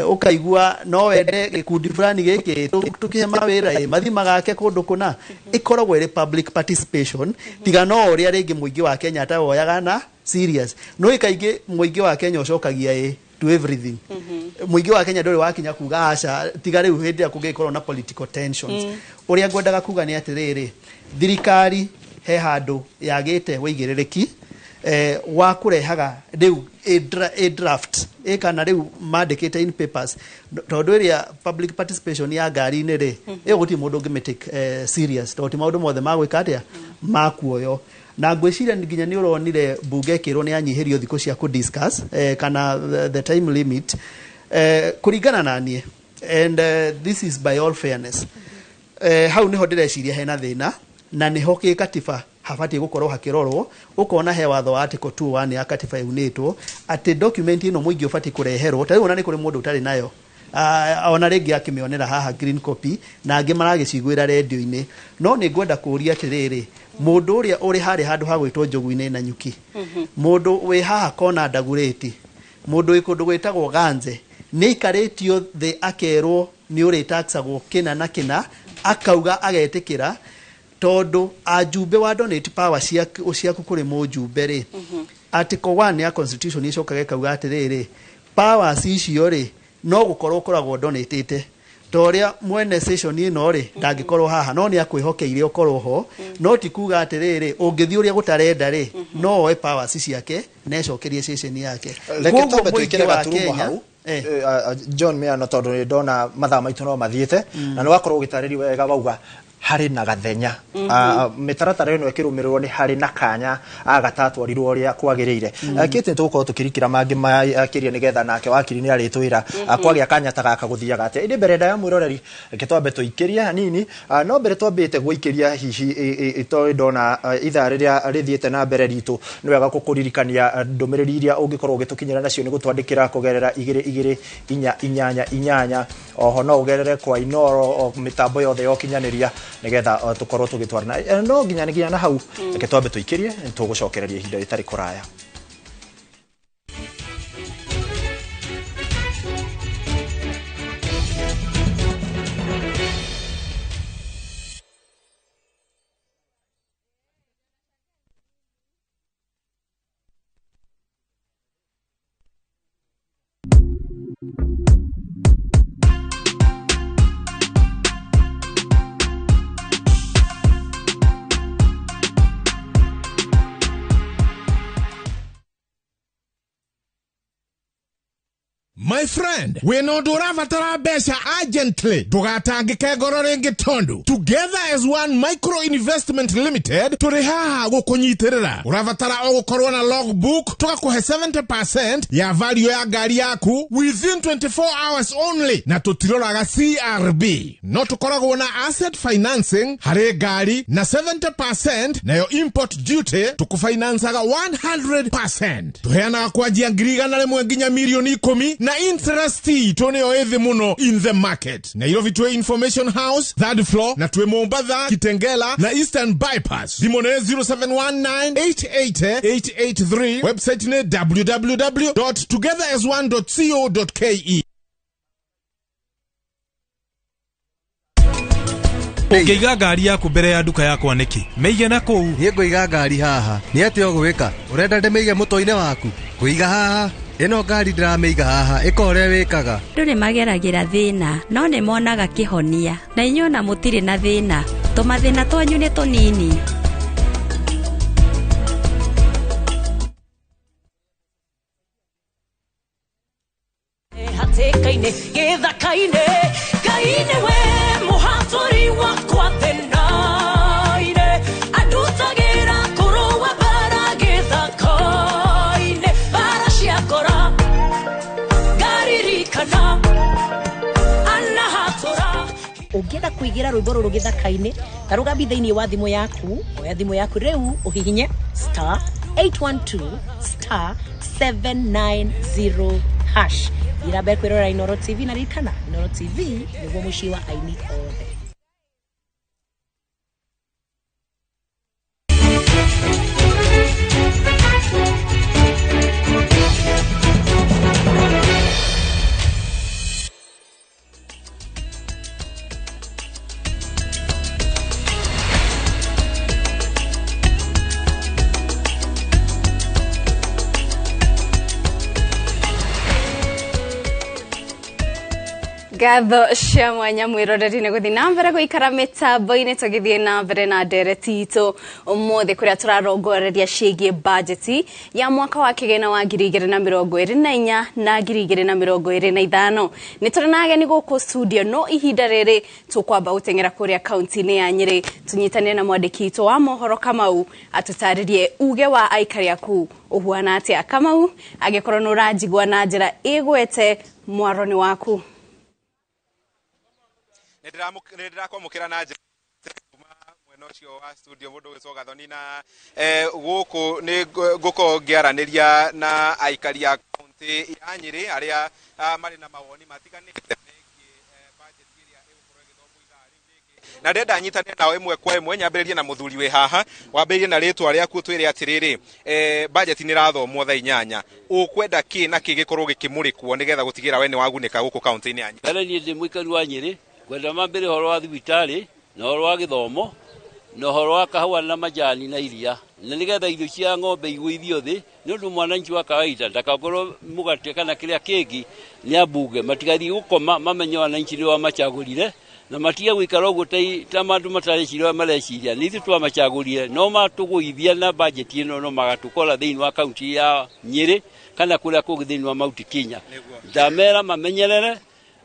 ũkaigua no wende gĩkundi fulani gĩkĩ tũkĩhe mawĩra ĩ mathi magake kũndũ kũna. Ĩkoragwo ĩrĩ public participation, tiga no ũrĩa rĩngĩ mũingĩ wa Kenya atawoyaga na serious. No kaingĩ mũingĩ wa Kenya ũcokagia ĩ to everything. Mũingĩ wa Kenya ndũrĩ wakinya kuga aca, tiga rĩu hĩndĩ ĩrĩa kũngĩkorwo na political tensions. Ũrĩa ngwendaga kuga nĩ atĩrĩrĩ, thirikari he handũ yagĩte wĩigĩrĩrĩki wa kũrehaga rĩu a draft ĩ kana rĩu mandĩkĩte in papers, tondũ ĩrĩa public participation ya ngari-inĩ rĩ, ĩyo gũtirĩ mũndũ ũngĩmĩtake serious, tondũ ti maũndũ mothe magwĩka atĩa makuoyo. Na ngwĩciria nginya nĩ ũronire mbunge ĩkĩrwo nĩ yanyihĩrio thikũ cia kũ-discuss kana the time limit. Kũringana na niĩ, and this is by all fairness, hau niho ndĩreciria hena thĩna, na niho gĩkatiba habatiĩ gũkorwo hakĩrorwo. Ũkona he watho wa article 21 ya katiba yunĩtwo atĩ document ĩno mũingĩ ũbatiĩ kũreherwo. Ta rĩu ona nĩ kũrĩ mũndũ ũtarĩ nayo, ona rĩngĩ akĩmĩonera haha green copy, na angĩ maragĩciguĩra rendio-inĩ. No nĩ ngwenda kũũria atĩrĩrĩ, mũndũ ũrĩa ũrĩ harĩa handũ ha gwĩtwo Njogu-inĩ na Nyuki, mũndũ wĩ haha kona Ndagurĩti, mũndũ wĩ kũndũ gwĩtagwo Ganze, nĩ aikarĩtio thĩ akerwo nĩ ũrĩtaxagwo kĩna na kĩna, akauga agetĩkĩra, tondũ ajumbe wa donate power ciaku kũrĩ mũjumbe rĩ, article 1 ya constitution icokaga ĩkauga atĩrĩrĩ, Powers icio rĩ, no gũkorwo ũkoragwo donatĩte ta ũrĩa mwene session ĩno rĩ, ndangĩkorwo haha, no nĩ akwĩhokeire ũkorwo ho. No ti kuga atĩrĩrĩ, ũngĩthiĩ ũrĩa gũtarenda rĩ, no oe powers ciake na ecokerie session yake. Reke Koguo twambe mũingĩ twĩkĩre wa gaturumo Kenya- hau. John Miano, tondũ nĩ ndona mathaa maitũ no mathiĩte, na nĩ wakorwo ũgĩtarĩria wega, wauga harĩ na gathenya. Mĩtaratara ĩno ĩkĩrũmĩrĩrwo nĩ harĩ na kanya gatatwarirwo ũrĩa kwagĩrĩire. Kĩtĩ nĩ tũgũkorwo tũkĩrikĩra mangĩ makĩria, nĩgetha nake wakiri nĩ arĩtwĩra kwagĩa kanya ta gaka gũthiaga atĩa. Ĩndĩ mbere ndaya, mwĩroreri, reke twambe tũikĩrie hanini. No mbere twambĩte gũikĩria hihi, tondũ ndona ithaa rĩrĩa rĩthiĩte na mbere ritũ, nĩ wega gũkũririkania ndũmĩrĩri iria ũngĩkorwo ũgĩtũkinyĩra nacio nĩ gũtwandĩkĩra kũgerera 22488. Oho no ũgerere kwa Inoro o mĩtambo yothe ya ũkinyanĩria, nĩgetha tũkorwo tũgĩtwarana. No nginya nginya na hau, reke twambe tũikĩrie, nĩ tũgũcokereria ihinda rĩtarĩ kũraya. My friend, wĩna ũndũ ũrabatara mbeca urgently, ndũgatangĩke ngoro rĩngĩ, tondũ Together as One Micro Investment Limited tũrĩ haha gũkũnyitĩrĩra. Ũrabatara o gũkorwo na logbook, tũgakũhe 70% ya value ya ngari yaku within 24 hours only, na tũtiroraga CRB. No tũkoragwo na asset financing harĩ ngari na 70%, nayo import duty tũkũfinancaga 100%. Tũheanaga kwanjia 100,000 nginya 10,000,000, na interest itũ nĩyo ĩthĩ mũno in the market. Nairobi twĩ Information House, third floor, na twĩ Mombatha, Kitengela na Eastern Bypass. Thimũ nĩ 0719 880 883, website nĩ www.togetherasone.co.ke. Ũngĩiga ngari yaku mbere ya nduka yakwa nĩkĩ? Mĩige na kũu. Niĩ ngũiga ngari haha. Nĩ atĩa ũgwĩka? Ũrenda ndĩmĩige mũtwe-inĩ waku? Ngũiga haha. Ĩno ngari ndĩramĩiga haha. Ĩka ũrĩa wĩkaga. Andũ nĩ mageragĩra thĩna, no nĩ monaga kĩhonia, na inyuĩ ona mũtirĩ na thĩna, tũmathĩna twanyu nĩ tũnini. Hatĩka-inĩ gĩthaka-inĩ, Ngai nĩwe mũhatũri wakwa thĩna-inĩ, andutagĩra kũrũa mbara gĩthaka-inĩ, mbara ciakora ngaririkana anahatũra. Ũngĩenda kũigĩra rwĩmbo rũrũ gĩthaka-inĩ ta rũgambi thĩinĩ wa thimũ yaku, oya thimũ yaku rĩu, ũhihinye *812*790#. Thiĩ na mbere kwĩrorera Inoro TV, na ririkana, Inoro TV nĩguo mũciĩ wa aini othe. Ngatho cia mwanya, mwĩroreri, nĩ gũthiĩ na mbere gũikara mĩtambo-inĩ, tũgĩthiĩ na mbere na ndereti itũ ũmũthĩ, kũrĩa tũrarongoreria ciĩgiĩ bajeti ya mwaka wa kĩgĩna wa 2024 na 2025. Nĩ tũrĩ na ageni gũkũ studio, no ihinda rĩrĩ tũkwamba gũteng'era kũrĩa kaunti-inĩ ya Nyĩrĩ, tũnyitanĩre na mwandĩki witũ wa mohoro Kamau, atũtarĩrie uge wa aikari aku ũhuana atĩa. Kamau, angĩkorwo nĩ ũranjigua na njĩra ĩgwete, mwaro nĩ waku. Nä ndĩrakwamũkĩra na njĩra kuma mwena ũcio wa studio, mũndũ ũgĩtwo Gathoni, na gũkũ nĩ ngũkorwo ngĩaranĩria na aikari a kaunti ya Nyĩrĩ arĩa marĩ na mawoni matiganĩte megiĩ budget ĩrĩa ĩgũkorwo ĩgĩthomwo ithaa rĩu rĩngĩ, na ndĩrenda nyitanĩre nao ĩmwe kwa ĩmwe. Nyambĩrĩrie na mũthuri wĩ haha. Wambĩrĩrie na rĩtwa rĩaku, twĩre atĩrĩrĩ, budget nĩ ĩrathomwo thaa 8, ũkwenda kĩ na kĩ gĩkorwo gĩkĩmũrĩkwo nĩgetha gũtigĩrĩra we nĩ wagunĩka gũkũ kaunti-inĩ ya Nyĩrĩ? Mbere niĩ ndĩ mũikari wa Nyĩrĩ, ngwenda mambĩre ũhoro wa thibitarĩ na ũhoro wa gĩthomo. Na ũhoro wa kahũa na majani na iria na nĩgetha irio cia ng'ombe igũithio thĩ nĩ ũndũ mwananchi wa kawaida ndakakorwo mũgate kana kĩrĩa kĩngĩ nĩ ambunge matigathiĩ gũkoma mamenye wananchi nĩo macagũrire na matige gũikara ũguo ta andũ matareciria ũrĩa mareciria nĩ ithuĩ twamacagũrire no matũgũithia na bajeti ĩno no magatũkora thĩinĩ wa kaunti ya Nyĩrĩ kana kũrĩa kũngĩ thĩinĩ wa Mount Kenya. Ndamera mamenyerere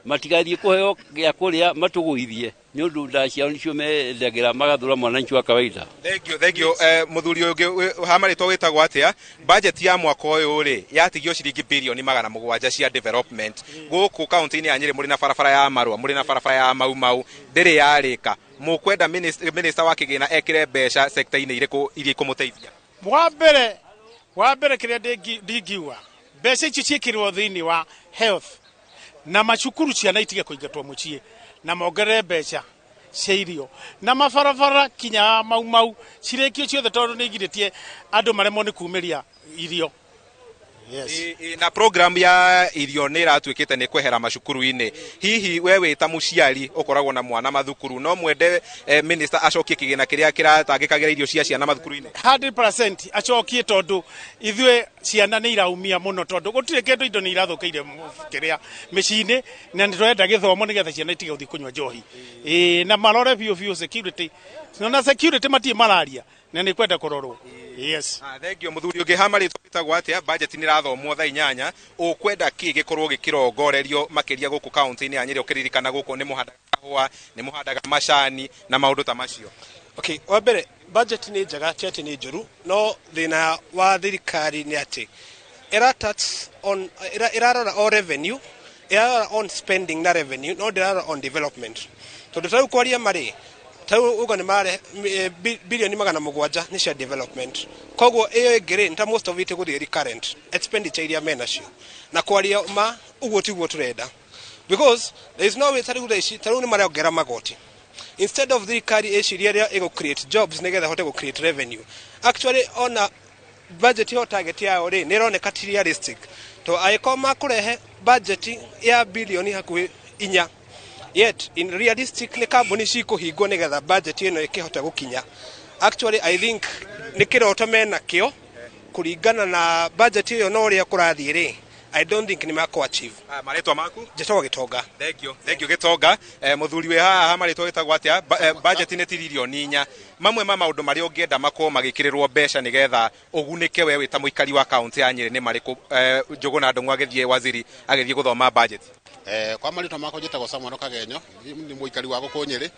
matigathiĩ kũheo gĩa kũrĩa matũgũithie nĩ ũndũ nda ciao nĩcio mendagĩra magathũra mwananchi wa kawaida. Thank you, thank you. Muthuri ũyũ ũngĩ ha marĩtwa wĩtagwo atĩa? Budget ya mwaka ũyũ rĩ yatigio ciringi birioni 700 cia development gũkũ kaunti-inĩ ya Nyĩrĩ. Mũrĩ na barabara ya Marũa, mũrĩ na barabara ya Mau Mau ndĩrĩ yarĩka. Mũkwenda minister wa kĩgĩna ekĩre mbeca sector-inĩ irĩkũ iria ikũmũteithia? Wa mbere kĩrĩa ndingiuga, mbeca icio ciĩkĩrwo thĩinĩ wa health na macukuru, ciana itige kũingatwo mũciĩ, na mongerere mbeca cia irio na mabarabara kinya Mau Mau cirĩkio ciothe, tondũ nĩ igirĩtie andũ maremwo nĩ kumĩria irio. Yes. Na program ya irio nĩ ĩratuĩkĩte nĩ kwehera macukuru-inĩ. Hihi we wĩ ta mũciari ũkoragwo na mwana mathukuru, no mwende minister acokie kĩgĩna kĩrĩa kĩratangĩkagĩra irio cia ciana mathukuru-inĩ? 100% acokie, tondũ ithuĩ ciana nĩ iraumia mũno, tondũ gũtirĩ kĩndũ, indo nĩ irathũkĩire kĩrĩa mĩciĩ-inĩ, na nĩ tũrenda gĩthomo nĩgetha ciana itige gũthiĩ kũnyua njohi. Ĩĩ, na marore biũ biũ security, na security matirĩ mararia na nĩ kwenda kũrorwo. Yes. Ah, thank you. Mũthuri ũngĩ ha marĩtwa wĩtagwo atĩa? Budget nĩ ĩrathomwo thaa 8, ũkwenda kĩ gĩkorwo gĩkĩrongorerio makĩria gũkũ kaunti-inĩ ya Nyĩrĩ, ũkĩririkana gũkũ nĩ mũhandaga kahũa, nĩ mũhandaga macani na maũndũ ta macio? Okay, wa mbere, budget nĩ njega, ti atĩ nĩ njũru, no thĩna wa thirikari nĩ atĩ ĩra touch on ĩrarora o revenue, ĩrarora on spending na revenue, no ndĩrarora on development, tondũ ta rĩu kwaria marĩ ta rĩu uga nĩ mare birioni 700 nĩ cia development, koguo ĩyo ĩngĩ rĩ, nĩ ta most of it ĩgũthiĩ recurrent expenditure iria menacio, na kwaria ma ũguo tiguo tũrenda, because there is no way. Ta rĩu thaa ici, ta rĩu nĩ marongerera magoti instead of thirikari ĩcirie ĩrĩa ĩgũ create jobs nĩgetha hote gũ create revenue. Actually, ona budget ĩyo target yayo rĩ, nĩ ĩroneka ti realistic, to angĩkorwo makũrehe budget ya bilioni hakuhĩ 4, yet in realistic nĩ kambuni cikũhingwo nĩgetha budget ĩno ĩkĩhote gũkinya. Actually, I think nĩ kĩroto mena kĩo kũringana na budget ĩyo, na ũrĩa kũrathiĩ rĩ, I don't think nĩ makũ achieve. Ah, marĩtwa maku? Njĩtagwo Gĩtonga. Thank you, thank you, Gĩtonga. Mũthuri wĩ haha marĩtwa wĩtagwo atĩa? Budget nĩ tiririoni 4, mamwe ma maũndũ marĩa ũngĩenda makorwo magĩkĩrĩrwo mbeca nĩgetha ũgunĩke we wĩ ta mũikari wa kaunti ya Nyĩrĩ nĩ marĩkũ, Njũgũna Ndung'u agĩthiĩ, waziri agĩthiĩ gũthoma budget? Kwa marĩtwa makwa njĩtagwo Samuel Kagenyo, nĩ mũikari wa gũkũ Nyĩrĩ.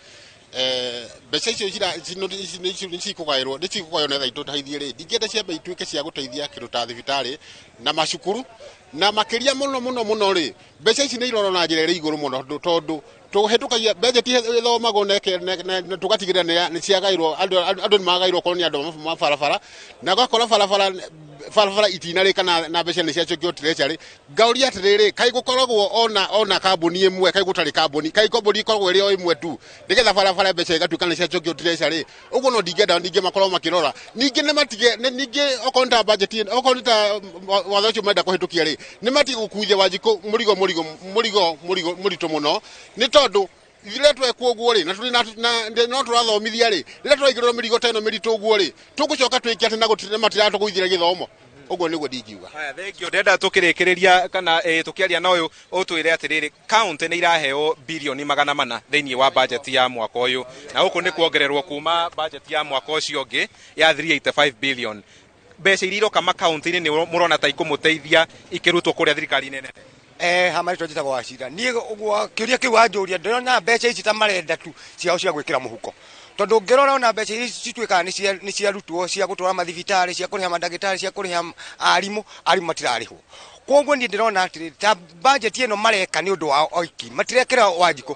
Mbeca icio nĩ cikũgaĩrwo nĩgetha itũteithie rĩ, ndingĩenda ciambe ituĩke cia gũteithia kĩndũ ta thibitarĩ na macukuru, na makĩria mũno mũno mũno rĩ, mbeca ici nĩ irorwo na njĩra ĩrĩ igũrũ mũno, tondũ tũhĩtũkagia budget ĩthomagwo na tũgatigĩrĩra nĩ ciagairwo andũ, nĩ magairwo korwo nĩ andũ ma barabara, na ũgakora barabara itinarĩka na mbeca nĩ ciacokio treasury. Ngauria atĩrĩrĩ, kaĩ gũkoragwo ona kambuni ĩmwe, kaĩ gũtarĩ kambuni, kaĩ kambuni ĩkoragwo ĩrĩ o ĩmwe tu nĩgetha barabara mbeca ĩgatuĩka nĩ ciacokio treasury? Ũguo no ndingĩenda ningĩ makorwo makĩrora ningĩ nĩ matige ningĩ okorwo nĩ ta budget, okorwo nĩ ta watho ũcio marenda kũhĩtũkia rĩ, nĩ matige gũkuithia Wanjikũ mũrigo mũritũ mũno, nĩ tondũ rĩrĩa twekwo ũguo rĩ, na tũrĩ na no tũrathomithia rĩ, rĩrĩa tũraigĩrĩrwo mĩrigo ta ĩno mĩritũ ũguo rĩ, tũgũcoka twĩke atĩ na gũtirĩ matiratũgũithĩra gĩthomo. Ũguo nĩguo ndingiuga. Haya, thank you. Ndĩrenda tũkĩrĩkĩrĩria kana tũkĩaria na ũyũ, ũtwĩre atĩrĩrĩ, kaunti nĩ iraheo birioni 400 thĩinĩ wa budget ya mwaka ũyũ, na gũkũ nĩ kuongererwo kuma budget ya mwaka ũcio ũngĩ ya 385 billion. Mbeca iria iroka makaunti-inĩ nĩ mũrona ta ikũmũteithia ikĩrutwo kũrĩa thirikari-inĩ nene? Ha marĩtwa njĩtagwo Wacira. Niĩ ũguo kĩũria kĩu wanjũria, ndĩrona mbeca ici ta marenda tu ciao cia gwĩkĩra mũhuko, tondũ ũngĩrora ona mbeca iria cituĩkaga nĩ ciarutwo cia gũtwara mathibitarĩ, cia kũrĩha mandagĩtarĩ, cia kũrĩha arimũ, arimũ matirarĩhwo. Koguo niĩ ndĩrona atĩrĩrĩ, ta budget ĩno mareka nĩ ũndũ wao oiki, matirekĩra Wanjikũ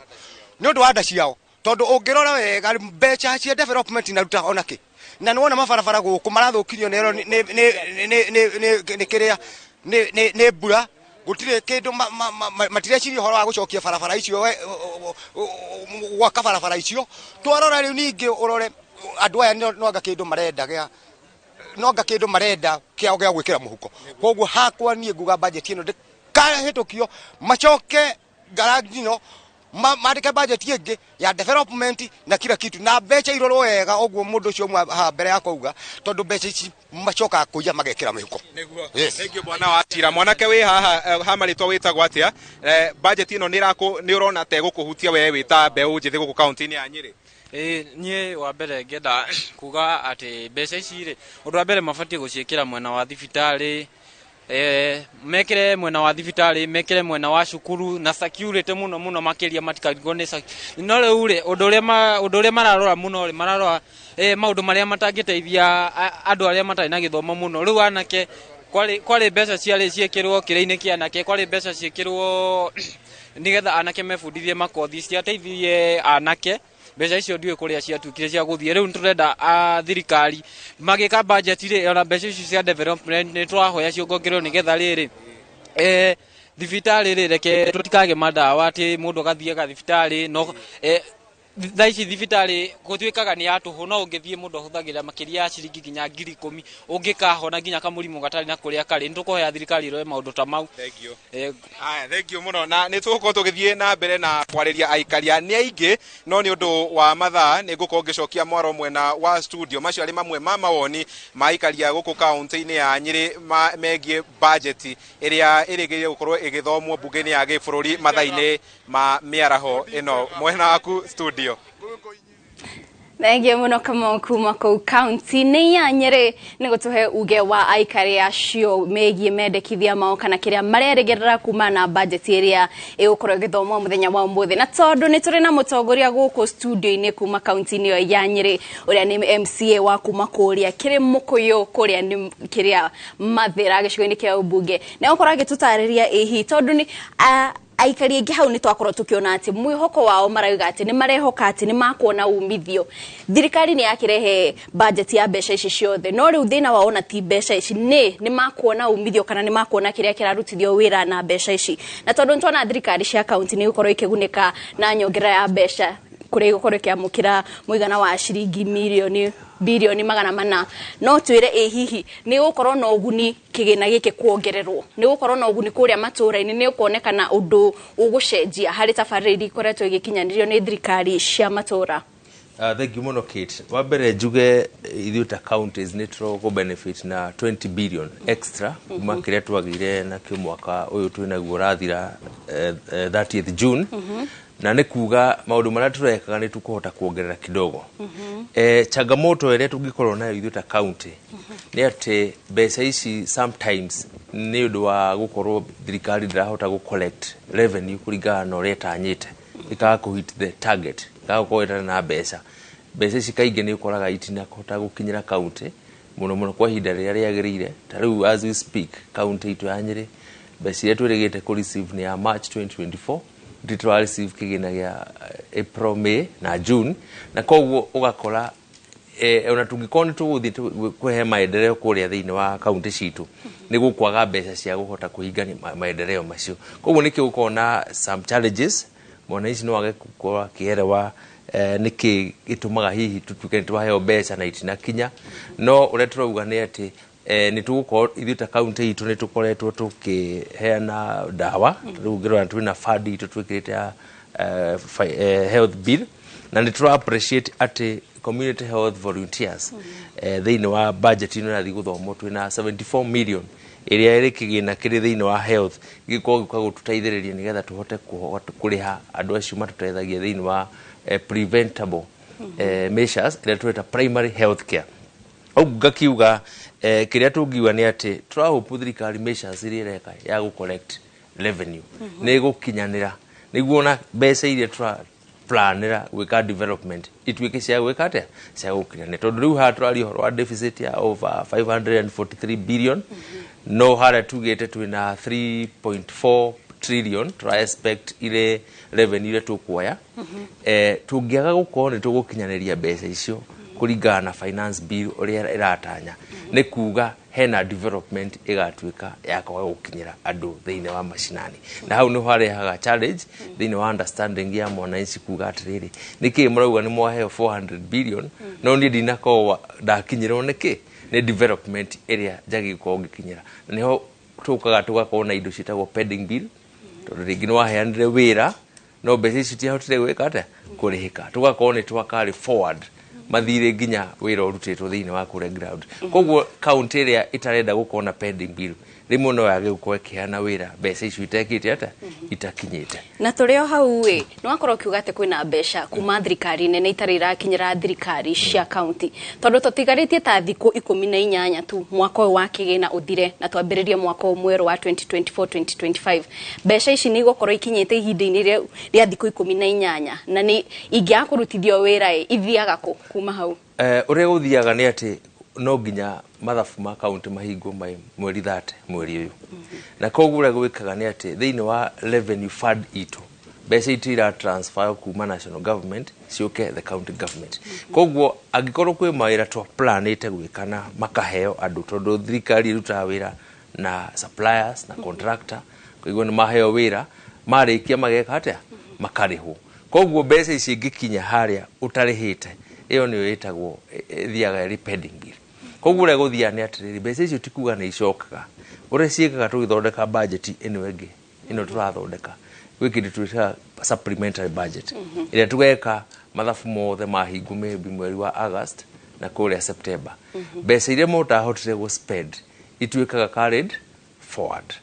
nĩ ũndũ wa nda ciao, tondũ ũngĩrora wega mbeca cia development inaruta ona kĩ, na nĩ wona mabarabara gũkũ marathũkirio nĩ kĩrĩa nĩ mbura, gũtirĩ kĩndũ matireciria ũhoro wa gũcokia barabara icio, gwaka barabara icio. Twarora rĩu ningĩ ũrore andũ aya no anga kĩndũ marenda gĩa no anga kĩndũ marenda kĩao gĩa gwĩkĩra mũhuko. Koguo hakwa niĩ nguga budget ĩno ndĩkahĩtũkio, macoke ngarangino. Mandĩke budget ĩngĩ ya development na kila kitu, na mbeca irorwo wega ũguo mũndũ ũcio ũmwe haha mbere yakwa auga, tondũ mbeca ici macokaga kũiya magekĩra mĩhuko. Yes. Thank you, bwana Wachira. Mwanake wĩ haha, ha marĩtwa wĩtagwo atĩa? Budget ĩno nĩ ũrona ta ĩgũkũhutia we wĩ ta mbeũ njĩthĩ gũkũ kaunti-inĩ ya Nyĩrĩ? Ĩĩ, niĩ wa mbere ngenda kuga atĩ mbeca ici rĩ, ũndũ wa mbere mabatiĩ gũciĩkĩra mwena wa thibitarĩ, mekĩre mwena wa thibitarĩ, mekĩre mwena wa cukuru na security mũno mũno makĩria, matikarigwo nĩ no rĩu rĩ, ũndũ ũrĩa mararora mũno rĩ, mararora maũndũ marĩa matangĩteithia andũ arĩa matarĩ na gĩthomo mũno. Rĩu anake, kwarĩ mbeca ciarĩ ciĩkĩrwo kĩrĩa-inĩ kĩa anake, kwarĩ mbeca ciĩkĩrwo nĩgetha anake mebundithie makothi, ciateithirie anake. Mbeca icio ndiũĩ kũrĩa ciatuĩkire cia gũthiĩ. Rĩu nĩtũrenda thirikari magĩka budget rĩ, ona mbeca icio cia development nĩ tũrahoya ciongongererwo, nĩgetha rĩrĩ thibitarĩ rĩ, reke tũtikage madawa, atĩ mũndũ agathiaga thibitarĩ no thaa ici thibitarĩ gũtuĩkaga nĩ ya tũhũ, no ũngĩthiĩ mũndũ ahũthagĩra makĩria ya ciringi nginya 10,000 ũngĩkahona nginya kamũrimũ gatarĩ na kũrĩa karĩ. Nĩ tũkũhoya thirikari ĩrore maũndũ ta mau. Thank you. Aya, thank you mũno, na nĩ tũgũkorwo tũgĩthiĩ na mbere na kwarĩria aikaria nĩ aingĩ, no nĩ ũndũ wa mathaa nĩ ngũkorwo ngĩcokia mwaro mwena wa studio. Macio arĩ mamwe ma mawoni ma aikaria gũkũ kaunti-inĩ ya Nyĩrĩ megiĩ budget ĩrĩa ĩrĩgĩrĩire gũkorwo ĩgĩthomwo mbunge-inĩ ya gĩbũrũri mathaa-inĩ ma mĩaraho ĩno. Mwena waku studio. Thengiũ mũno Kamau kuma kũu kaunti-inĩ ya Nyĩrĩ nĩ gũtũhe uge wa aikari acio megiĩ mendekithia mao kana kĩrĩa marerĩgĩrĩra kuma na budget ĩrĩa ĩgũkorwo ĩgĩthomwo mũthenya wa ũmũthĩ. Na tondũ nĩ tũrĩ na mũtongoria gũkũ studio-inĩ kuma kaunti-inĩ ĩyo ya Nyĩrĩ, ũrĩa nĩ MCA wa kuma kũrĩa Kĩrĩmũkũyũ, kũrĩa nĩ kĩrĩa Mathĩra gĩcigo-inĩ kĩa ũmbunge, nĩ egũkorwo agĩtũtarĩria ĩhi tondũ nĩ aikari aingĩ hau nĩ twakorwo tũkĩona atĩ mwĩhoko wao marauga atĩ nĩ marehoka atĩ nĩ makuona umithio. Thirikari nĩ yakĩrehe budget ya mbeca ici ciothe, no rĩu thĩna wao ona ti mbeca ici, nĩ makuona umithio kana nĩ makuona kĩrĩa kĩrarutithio wĩra na mbeca ici. Na tondũ nĩtwona thirikari cia kaunti nĩ igũkorwo ikĩgunĩka na nyongerera ya mbeca kũrĩa igũkorwo ĩkĩamũkĩra mũigana wa ciringi mirioni birioni 400, no twĩre ĩ hihi nĩ gũkorwo na ũguni kĩgĩna gĩkĩ kuongererwo, nĩ gũkorwo na ũguni kũrĩa matũũra-inĩ, nĩ ũkuonekana ũndũ ũgũcenjia harĩ tabarĩra iria ikoretwo igĩkinyanĩrio nĩ thirikari cia matũũra? Thank you mũno, Kate. Wa mbere njuge ithuĩ ta counties nĩ tũrogũ benefit na 20 billion extra kuma kĩrĩa twagĩire nakĩo mwaka ũyũ twĩnaguo ũrathira, 30th June, na nĩ kuga maũndũ marĩa tũrekaga nĩ tũkũhota kuongerera kidogo. Changamoto ĩrĩa tũngĩkorwo nayo ithuĩ ta county nĩ atĩ mbeca ici sometimes nĩ ũndũ wa gũkorwo thirikari ndĩrahota gũ collect revenue kũringana na ũrĩa ĩtanyĩte, ĩkaga kũ hit the target, ĩkaga gũkorwo ĩtarĩ na mbeca. Mbeca ici kaingĩ nĩ ũkoraga itinahota gũkinyĩra county mũno mũno kwa ihinda rĩrĩa rĩagĩrĩire. Ta rĩu as we speak, county itũ ya Nyĩrĩ mbeca iria twĩrĩgĩte kũ receive nĩ ya March 2024, nĩ tũra receive kĩgĩna gĩa April, May na June, na koguo ũgakora ona tũngĩkorwo nĩ tũgũthiĩ kũhe maendeleo kũrĩa thĩinĩ wa kaunti citũ, nĩ gũkwaga mbeca cia kũhota kũhingania maendeleo macio. Koguo nĩkĩo gũkorwo na some challenges. Mwananchi no age gũkorwo akĩerewa nĩkĩ gĩtũmaga hihi tũtuĩke nĩ twaheo mbeca na itinakinya, no ũrĩa tũrauga nĩ atĩ nĩ tũgũkorwo ithuĩ ta kaunti itũ nĩ tũkoretwo tũkĩheana ndawa. Rĩu ũngĩrora twĩna fund itũ twĩkĩrĩte ya health bill, na nĩ tũra appreciate atĩ community health volunteers, thĩinĩ wa budget ĩno ĩrathiĩ gũthomwo twĩna 74 million ĩrĩa ĩrĩ kĩgĩna kĩrĩ thĩinĩ wa health gĩkorwo gĩũka gũtũteithĩrĩria nĩgetha tũhote kũrĩha andũ acio matũteithagia thĩinĩ wa preventable measures ĩrĩa tũreta primary health care. Ũguo ngakiuga kĩrĩa tũngiuga nĩ atĩ tũrahope thirikari measures iria ĩreka ya gũ collect revenue nĩ ĩgũkinyanĩra, nĩguo ona mbeca iria tũra planĩra gwĩka development ituĩke cia gwĩka atĩa, cia gũkinyanĩra, tondũ rĩu haha tũraria ũhoro wa deficit ya over 543 billion, no harĩa tugĩte twĩna 3.4 trillion tũra expect ire revenue iria tũkuoya. Tũngĩaga gũkorwo nĩ tũgũkinyanĩria mbeca icio kũringana na finance bill ũrĩa ĩratanya, nĩ kuga hena development ĩgatuĩka ya kwaga gũkinyĩra andũ thĩinĩ wa macinani, na hau nĩho harehaga challenge thĩinĩ wa understanding ya mwananchi kuga atĩrĩrĩ, nĩkĩ mũrauga nĩ mwaheo 400 billion no niĩ ndinakorwo ndakinyĩrwo nĩkĩ nĩ development ĩrĩa njagĩrĩirwo gũkorwo ngĩkinyĩra? Na nĩho tũkaga tũgakorwo na indo ciĩtagwo pending bill, tondũ rĩngĩ nĩ waheanire wĩra No mbeca ici itiahotire gwĩka atĩa, kũrĩhĩka. Tũgakorwo nĩ twa carry forward mathirĩ nginya wĩra ũrutĩtwo thĩinĩ wa kũrĩa ground. Koguo kaunti ĩrĩa ĩtarenda gũkorwo na pending bill rĩmwe no yage gũkorwo ĩkĩheana wĩra mbeca icio itekĩte atĩa, itakinyĩte. Na tũrĩ o hau ĩ, nĩ wakorwo ũkiuga atĩ kwĩna mbeca kuma thirikari nene itarĩ irakinyĩra thirikari cia kaunti, tondũ tũtigarĩtie ta thikũ 18 tu mwaka ũyũ wa kĩgĩna ũthire na twambĩrĩrie mwaka ũyũ mwerũ wa 2024-2025. Mbeca ici nĩ igũkorwo ikinyĩte ihinda-inĩ rĩa thikũ 18, na nĩ ingĩaga kũrutithio wĩra ĩ, ithiaga kũ kuma hau? Ũrĩa gũthiaga nĩ atĩ no nginya mathabu ma kaunti mahingwo mai mweri 30 mweri ũyũ, na koguo ũrĩa gwĩkaga nĩ atĩ thĩinĩ wa revenue fund itũ mbeca itũ ira transfer kuma national government ciũke the county government. Koguo angĩkorwo kwĩ mawĩra twa planĩte gwĩka na makaheo andũ, tondũ thirikari ĩrutaga wĩra na suppliers na contractor, koguo nĩ maheo wĩra, marĩkia mageka atĩa, makarĩhwo. Koguo mbeca ici ingĩkinya harĩa ũtarĩhĩte, ĩyo nĩyo ĩtagwo ĩthiaga ĩrĩ pending bill. Koguo ũrĩa gũthiaga nĩ atĩrĩrĩ, mbeca icio ti kuga nĩ icokaga. Ũrĩa ciĩkaga, tũgĩthondeka budget ĩno ĩngĩ ĩno tũrathondeka, gwĩ kĩndũ twĩtaga supplementary budget ĩrĩa tũgeka mathabu mothe mahingwo maybe mweri wa August na kũrĩa September. Mbeca iria mũtahotire gũ spend ituĩkaga carried forward.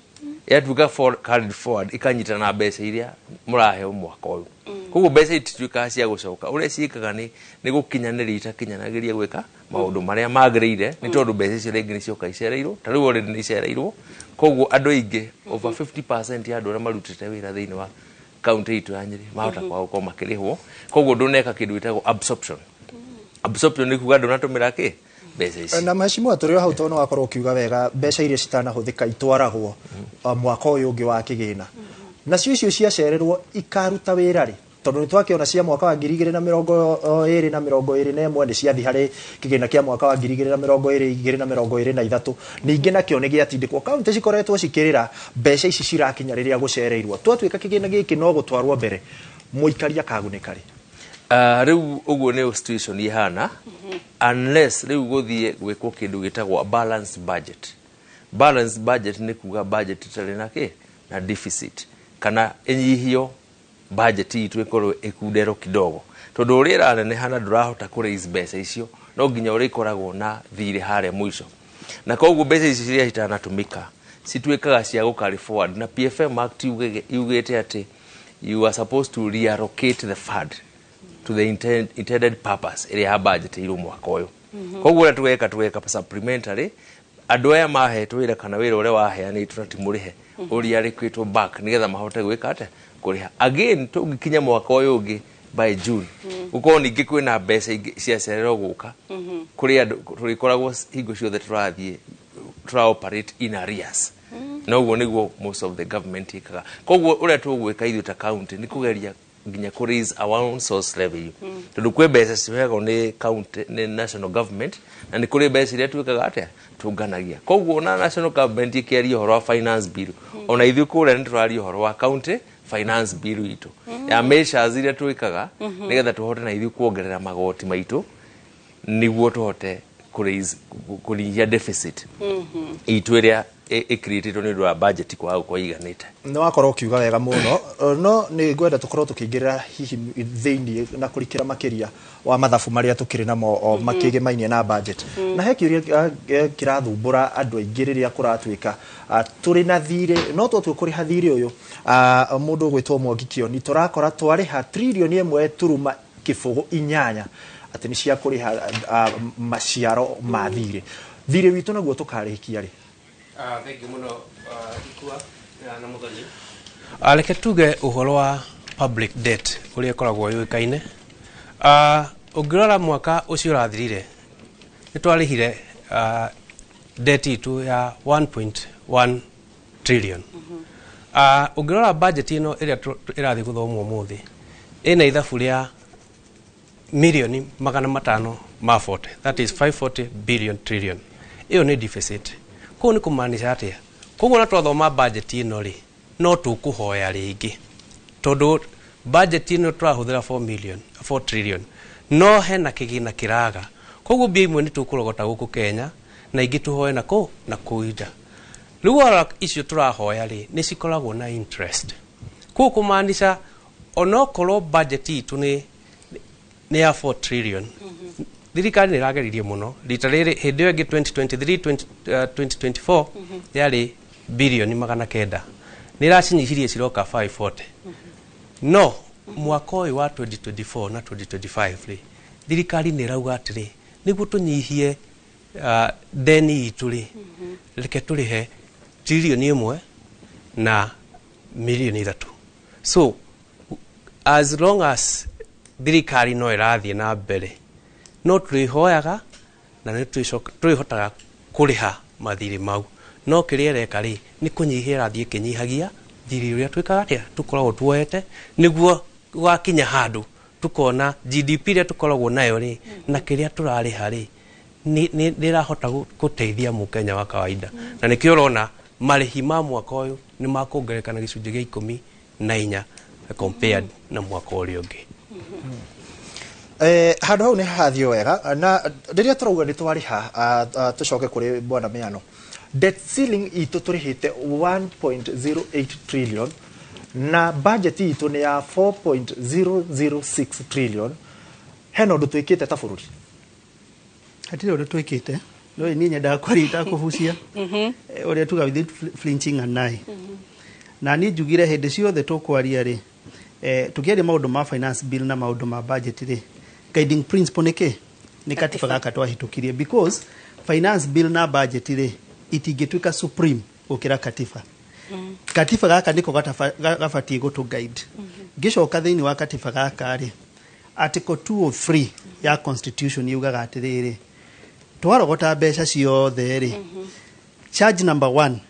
Yatuĩka carried forward, ikanyitana na mbeca iria mũraheo mwaka ũyũ. Koguo mbeca itituĩkaga cia gũcoka. Ũrĩa ciĩkaga nĩ gũkinyanĩria itakinyanagĩria gwĩka maũndũ marĩa magĩrĩire, nĩ tondũ mbeca icio rĩngĩ nĩ cioka icereirwo. Ta rĩu already nĩ icereirwo, koguo andũ aingĩ, over 50% ya andũ arĩa marutĩte wĩra thĩinĩ wa kaunti itũ ya Nyĩrĩ, mahota kwaga gũkorwo makĩrĩhwo. Koguo ndũneka kĩndũ gĩtagwo absorption. Absorption nĩ kuga ndũnatũmĩra kĩ mbeca ici. Na mheshimiwa, tũrĩ o hau, tondũ wakorwo ũkiuga wega mbeca iria citanahũthĩka itwaragwo mwaka ũyũ ũngĩ wa kĩgĩna, nacio icio ciacererwo ikaruta wĩra rĩ? Tondũ nĩ twakĩona cia mwaka wa 2020 na 21 nĩ ciathi harĩ kĩgĩna kĩa mwaka wa 2022 na 23, ningĩ nakĩo nĩ gĩatindĩkwo. Kaunti cikoretwo cikĩrĩra mbeca ici cirakinya rĩrĩa gũcereirwo. Twatuĩka kĩgĩna gĩkĩ no gũtwarwo mbere, mũikari akagunĩka rĩ? Rĩu ũguo nĩyo situation ihana, unless rĩu gũthiĩ gwĩkwo kĩndũ gĩtagwo a balanced budget. Balanced budget nĩ kuga budget ĩtarĩ na kĩ na deficit, kana ĩnyihio budget itũ ĩkorwo ĩkunderwo kidogo, tondũ ũrĩa ĩraneneha na ndũrahota kũ raise mbeca icio, no nginya ũrĩkoragwo na thirĩ harĩa mũico. Na koguo mbeca ici ciria itanatũmĩka cituĩkaga cia gũ carry forward, na PFM Act yugĩte atĩ you are supposed to reallocate the fund to the intended purpose ĩrĩa ya budget mwaka ũyũ. Koguo ũrĩa tũgeka supplementary, andũ aya mahetwo wĩra kana wĩra ũrĩa waheanĩtwo na ti mũrĩhe ũrĩa back, nĩgetha mahote gwĩka atĩa, kũrĩha. Again, tũngĩkinya mwaka ũyũ ũngĩ by June, gũkorwo ningĩ kwĩna mbeca ingĩ ciacererwo gũka kũrĩ andũ, tũrĩkoragwo hingo ciothe tũrathiĩ tũra operate in arrears. Na ũguo nĩguo most of the government ĩkaga. Koguo ũrĩa tũgwĩka ithuĩ ta county nĩ kũgeria nginya kũ raise our own source revenue, tondũ kwĩ mbeca ciheagwo nĩ county, nĩ national government, na nĩ kũrĩ mbeca iria twĩkaga atĩa, tũnganagia. Koguo ona national government ĩkĩaria ũhoro wa finance bill, ona ithuĩ kũrĩa nĩ tũraria ũhoro wa county finance bill itũ ya measures iria twĩkaga nĩgetha tũhote na ithuĩ kuongerera magoti maitũ, nĩguo tũhote kũ raise, kũnyihia deficit itũ ĩrĩa ĩcreatĩtwo nĩ ũndũ wa budget kwaga gũkorwo iganĩte. Nĩ wakorwo ũkiuga wega mũno, no nĩ ngwenda tũkorwo tũkĩingĩrĩra hihi thĩinĩ na kũrikĩra makĩria wa mathabu marĩa tũkĩrĩ namo o makĩgĩmainie na budget. Na he kĩũria kĩrathumbũra andũ aingĩ rĩrĩa kũratuĩka tũrĩ na thirĩ, no twatua kũrĩha thirĩ ũyũ, mũndũ ũgwĩtwo Mwangi Kĩoni, tũrakora twarĩha 1.08 tririoni atĩ nĩ cia kũrĩha maciaro ma thirĩ. Thirĩ witũ naguo tũkarĩkia rĩ? Thengiũ mũno, Ikua na Mũthoni. Reke tuge ũhoro wa public debt ũrĩa ĩkoragwo yũĩkaine. Ũngĩrora mwaka ũcio ũrathirire, nĩ twarĩhire debt itũ ya 1.1 trillion. Ũngĩrora budget ĩno ĩrĩa ĩrathiĩ gũthomwo ũmũthĩ, ĩna ithabu rĩa milioni 540, that is 540 billion trillion. Ĩyo nĩ deficit. Koguo nĩ kũmaanisha atĩa? Koguo na twathoma budget ĩno rĩ, no tũkũhoya rĩngĩ, tondũ budget ĩno tũrahũthĩra 4 million 4 trillion, no hena kĩgĩna kĩraga. Koguo mbia imwe nĩ tũkũrogota gũkũ Kenya na ingĩ tũhoe na kũ na kũu nja. Rĩu warora icio tũrahoya rĩ, nĩ cikoragwo na interest. Koguo kũmaanisha Onokorwo budget itũ nĩ ya 4 trillion, thirikari nĩ ĩrageririe mũno rita rĩrĩ. Hĩndĩ ĩyo ĩngĩ 2023, 2024 yarĩ bilioni 900, nĩ ĩracinyihirie ciroka 540. No mwaka ũyũ wa 2024 na 2025 rĩ, thirikari nĩ ĩrauga atĩrĩ, nĩguo tũnyihie deni itũ rĩ, reke tũrĩhe 1.3 trillion. So as long as thirikari no ĩrathiĩ na mbere, no tũrĩhoyaga na nĩ tũrĩhotaga kũrĩha mathirĩ mau. No kĩrĩa ĩreka rĩ, nĩ kũnyihia ĩrathiĩ ĩkĩnyihagia thirĩ ũrĩa twĩkaga atĩa, tũkoragwo tuoete, nĩguo gwakinya handũ tukona GDP ĩrĩa tũkoragwo nayo rĩ na kĩrĩa tũrarĩha rĩ nĩ ĩrahota gũteithia mũkenya wa kawaida. Na nĩkĩo ũrona marĩhi ma mwaka ũyũ nĩ makuongerereka na 14% compared na mwaka ũrĩa ũngĩ. Handũ hau nĩ hathiĩ wega na rĩrĩa tũrauga nĩ twarĩha, tũcoke kũrĩ bwana Miano. Debt ceiling itũ tũrĩhĩte 1.08 trillion na budget itũ nĩ ya 4.006 trillion. Hena ũndũ twĩkĩte ta bũrũri? Hatirĩ ũndũ twĩkĩte. No niĩ nyendaga kwaria itakũbucia, ũrĩa tuga without flinching an eye. Na niĩ njugire hĩndĩ ciothe tũkwaria rĩ, tũkĩaria maũndũ ma finance bill na maũndũ ma budget rĩ, guiding principle nĩ kĩ? Nĩ katiba gaka twahĩtũkirie, because finance bill na budget rĩ itingĩtuĩka supreme gũkĩra katiba. Katiba gaka nĩko gabatiĩ gũtũ guide. Ngĩcoka thĩinĩ wa katiba gaka rĩ, article 203 ya constitution yugaga atĩrĩrĩ, twarogota mbeca ciothe rĩ, charge number one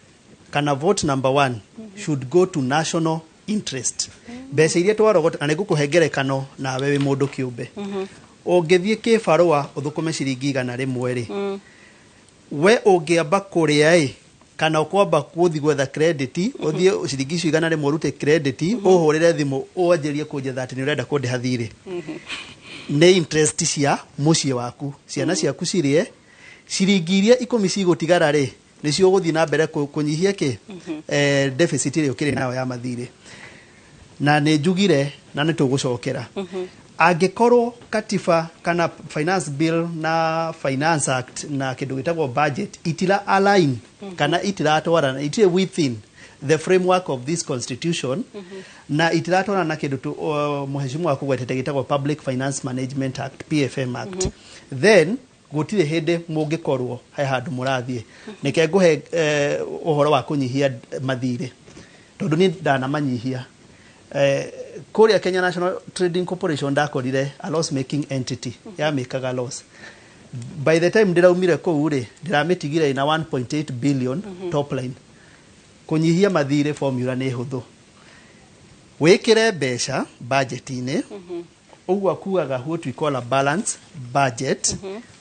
kana vote number one should go to national interest. Mbeca iria twarogota, na nĩngũkũhe ngerekano nawe wĩ mũndũ kĩũmbe, ũngĩthiĩ kĩbarũa ũthũkũme ciringi 100 rĩ, we ũngĩamba kũrĩa ĩ kana ũkwamba gũthiĩ gwetha credit, ũthiĩ ciringi icio 100 ũrute credit, ũhũrĩre thimũ wanjĩrĩrie kũnjetha atĩ nĩ ũrenda kũndĩha thirĩ, nĩ interest cia mũciĩ waku, ciana ciaku cirĩe. Ciringi iria 10 cigũtigara rĩ, nĩcio ũgũthiĩ na mbere kũnyihia kĩ deficit ĩrĩa ũkĩrĩ nayo ya mathirĩ. Na nĩ njugire na nĩ tũgũcokera, angĩkorwo katiba kana finance bill na finance act na kĩndũ gĩtagwo budget itira align kana itiratwarana, itirĩ within the framework of this constitution na itiratwarana na kĩndũ mheshimiwa akũgwetete gĩtagwo Public Finance Management Act, PFM Act, then gũtirĩ hĩndĩ mũngĩkorwo he handũ mũrathiĩ. Nĩke ngũhe ũhoro wa kũnyihia mathirĩ, tondũ niĩ ndanamanyihia. Kũrĩa Kenya National Trading Corporation ndakorire a loss making entity yamĩkaga loss. By the time ndĩraumire kũu rĩ, ndĩramĩtigire ina 1.8 billion top line. Kũnyihia mathirĩ formula nĩ hũthũ: wĩkĩre mbeca budget-inĩ, ũguo akuaga what we call a balance budget.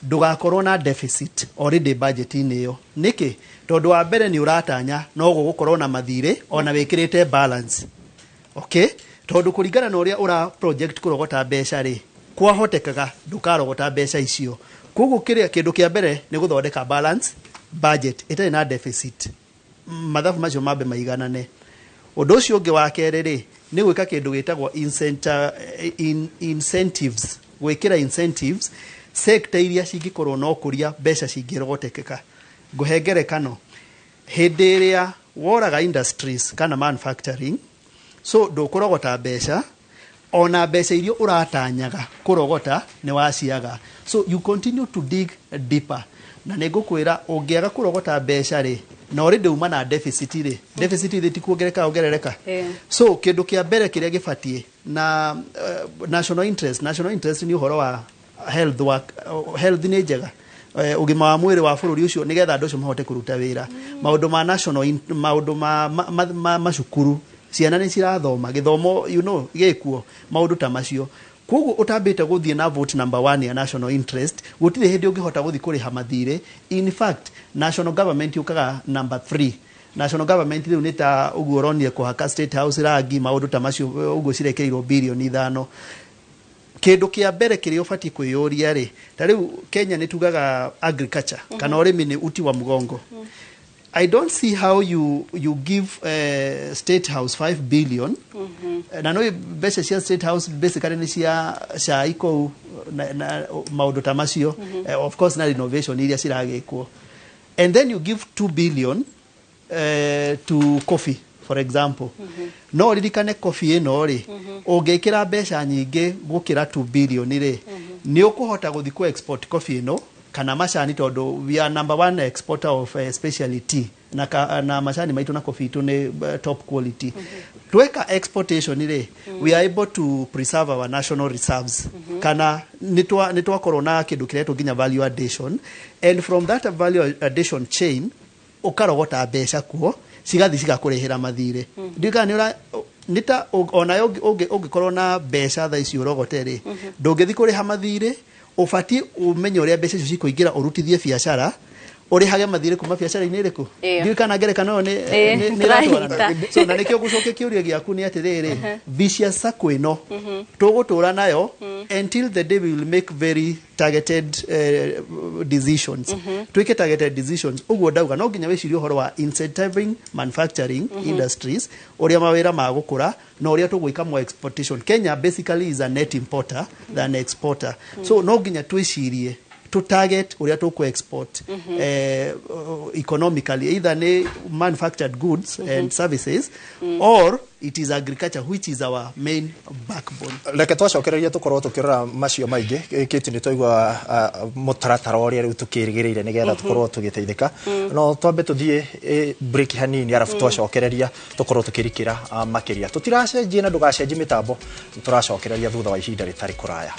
Ndũgakorwo na deficit already budget-inĩ ĩyo. Nĩkĩ? Tondũ wa mbere nĩ ũratanya no gũgũkorwo na mathirĩ ona wĩkĩrĩte balance, okay? Tondũ kũringana na ũrĩa ũra project kũrogota mbeca rĩ, kwahotekaga ndũkarogota mbeca icio. Koguo kĩrĩa kĩndũ kĩa mbere nĩ gũthondeka balance budget ĩtarĩ na deficit, mathabu macio mambe maiganane. Ũndũ ũcio ũngĩ wa kerĩ rĩ, nĩ gwĩka kĩndũ gĩtagwo incentives, gwĩkĩra incentives sector iria cingĩkorwo na ũkũria mbeca cingĩrogotekeka. Ngũhe ngerekano: hĩndĩ ĩrĩa woraga industries kana manufacturing, so ndũkũrogota mbeca, ona mbeca iria ũratanyaga kũrogota nĩ waciaga. So you continue to dig deeper. Na nĩ ngũkwĩra, ũngĩaga kũrogota mbeca rĩ, na already uma na deficit rĩ, deficit rĩ ti kuongerereka ongerereka. So kĩndũ kĩa mbere kĩrĩa gĩbatiĩ na national interest, national interest nĩ ũhoro wa health work, health nĩ njega, ũgima wa mwĩrĩ wa bũrũri ũcio, nĩgetha andũ acio mahote kũruta wĩra. Maũndũ ma national maũndũ ma macukuru, ciana nĩ cirathoma, gĩthomo gĩkuo, maũndũ ta macio. Koguo ũtambĩte gũthiĩ na vote number one ya national interest, gũtirĩ hĩndĩ ũngĩhota gũthiĩ kũrĩha mathirĩ. In fact, national government yũkaga number three. National government rĩu nĩ ta ũguo ũronire kũhaka State House rangi, maũndũ ta macio ũguo, cirekeirwo 5 bilioni. Kĩndũ kĩa mbere kĩrĩa ũbatiĩ kwĩyũria rĩ, ta rĩu Kenya nĩ tugaga agriculture kana ũrĩmi nĩ uti wa mgongo. I don't see how you give State House 5 billion. Na no mbeca cia State House basically nĩ cia cai kũu na maũndũ ta macio. Of course na renovation iria ciragĩkwo, and then you give 2 billion to coffee, for example. No ririkane coffee ĩno rĩ, ũngĩkĩra mbeca nyingĩ gũkĩra 2 billion rĩ, nĩ ũkũhota gũthiĩ kũ export coffee ĩno kana macani, tondũ we are number one exporter of especially tea na macani maitũ na coffee itũ nĩ top quality. Tweka exportation rĩ, we are able to preserve our national reserves, kana nĩ twakorwo na kĩndũ kĩretwo nginya value addition, and from that value addition chain ũkarogota mbeca kuo cigathiĩ cigakũrĩhĩra mathirĩ. Ndiũĩ kana nĩ ũra nĩ ta onayo ũngĩkorwo na mbeca thaa ici ũrogote rĩ, ndũngĩthiĩ kũrĩha mathirĩ. Ũbatiĩ ũmenye ũrĩa mbeca icio cikũingĩra, ũrutithie biacara, ũrĩhage mathirĩ kuma biacara-inĩ ĩrĩkũ. Ndiũĩ kana ngerekano ĩyo nĩ ĩratwarana. So na nĩkĩo gũcokia kĩũria gĩaku nĩ atĩrĩrĩ, vicious circle ĩno tũgũtũra nayo until the day we will make very targeted decisions. Twĩke targeted decisions. Ũguo ndauga no nginya wĩcirie ũhoro wa incentivizing manufacturing industries, ũrĩa mawĩra magũkũra na ũrĩa tũgwĩka more exportation. Kenya basically is a net importer than exporter, so no nginya twĩcirie to target ũrĩa tũkũ export economically, either nĩ manufactured goods and services or it is agriculture, which is our main backbone. Reke twacokereria tũkorwo tũkĩrora macio maingĩ. Kĩti nĩ twaigua mũtaratara ũrĩa rĩu tũkĩrĩgĩrĩire nĩgetha tũkorwo tũgĩteithĩka. No twambe tũthiĩ break hanini, arabu twacokereria tũkorwo tũkĩrikĩra makĩria. Tũtiracenjie na ndũgacenjie mĩtambo, tũracokereria thutha wa ihinda rĩtarĩ kũraya.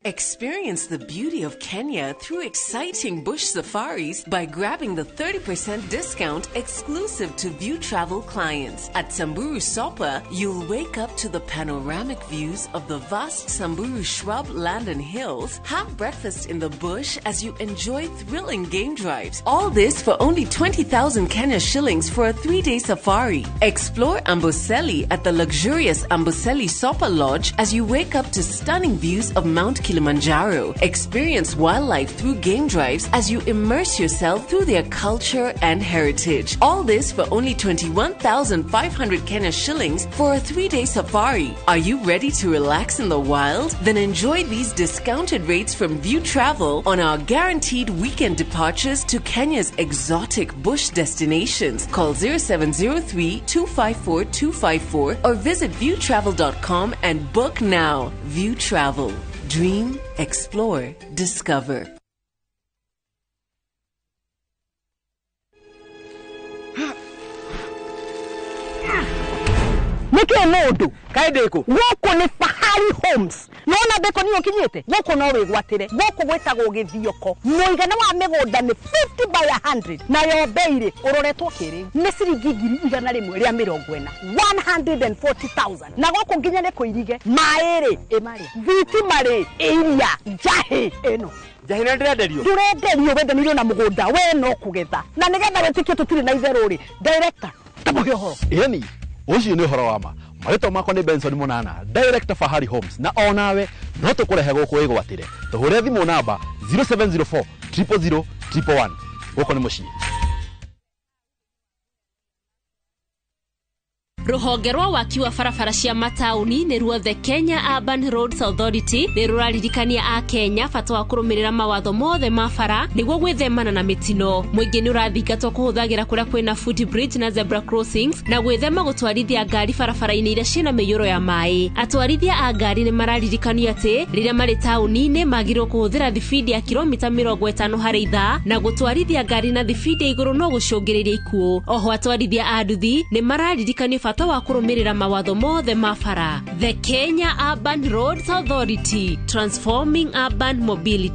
Experience the beauty of Kenya through exciting bush safaris by grabbing the 30% discount exclusive to View Travel clients. At Samburu Sopa, you'll wake up to the panoramic views of the vast Samburu shrub land and hills, have breakfast in the bush as you enjoy thrilling game drives. All this for only 20,000 Kenya shillings for a 3-day safari. Explore Amboseli at the luxurious Amboseli Sopa Lodge as you wake up to stunning views of Mount Kilimanjaro. Experience wildlife through game drives as you immerse yourself through their culture and heritage. All this for only 21,500 Kenya shillings for a 3-day safari. Are you ready to relax in the wild? Then enjoy these discounted rates from View Travel on our guaranteed weekend departures to Kenya's exotic bush destinations. Call 0703 254 254 or visit viewtravel.com and book now. View Travel. Dream, explore, discover. Nĩkĩ mũndũ kaĩ ndĩkũ gũkũ nĩ Fahari Homes nona ndĩkũ niĩ ũkinyĩte gũkũ no wĩgwatĩre gũkũ gwĩtagwo Gĩthioko. Mũigana wa mĩgũnda nĩ 50 by 100, nayo bei rĩ ũroretwo kĩrĩu nĩ ciringi 140,000, 140,000. Na gũkũ nginya nĩ kũirige maĩ rĩ ĩmarĩa thitima rĩ ĩiria njahĩ ĩno njahĩ nĩ ndĩrenderio. Ndũrenderio, wendanĩirio na mũgũnda we no kũgetha na nĩgetha wĩtĩkie tũtirĩ na itherũ rĩ, director tamũhe ũhoro. Ĩni ũcio nĩ ũhoro wa ma. Marĩtwa makwa nĩ Benson Mũnana, director Fahari Homes, na onawe no tũkũrehe gũkũ wĩgwatĩre. Tũhũre thimũ namba 0704 000 111. Gũkũ nĩ mũciĩ. Rũhonge rwa waki wa barabara cia mataũni nĩ ruo The Kenya Urban Roads Authority nĩ rũraririkania a Kenya bata wa kũrũmĩrĩra mawatho mothe ma bara nĩguo gwĩthemana na mĩtino. Mũingĩ nĩ ũrathingatwo kũhũthagĩra kũrĩa kwĩna footbridge na zebra crossings na gwĩthema gũtwarithia ngari barabara-inĩ iria ciĩna mĩiyũro ya maĩ. Atwarithia a ngari nĩ mararirikanio atĩ rĩrĩa marĩ taũni-inĩ magĩrĩirwo kũhũthĩra thibindi ya kilomita 50 harĩ ithaa na gũtwarithia ngari na thibindi ya igũrũ no gũcũngĩrĩrie ikuũ. Oho atwarithia a nduthi nĩ mararirikanio bata wa kũrũmĩrĩra mawatho mothe ma bara. The Kenya Urban Roads Authority, transforming urban mobility.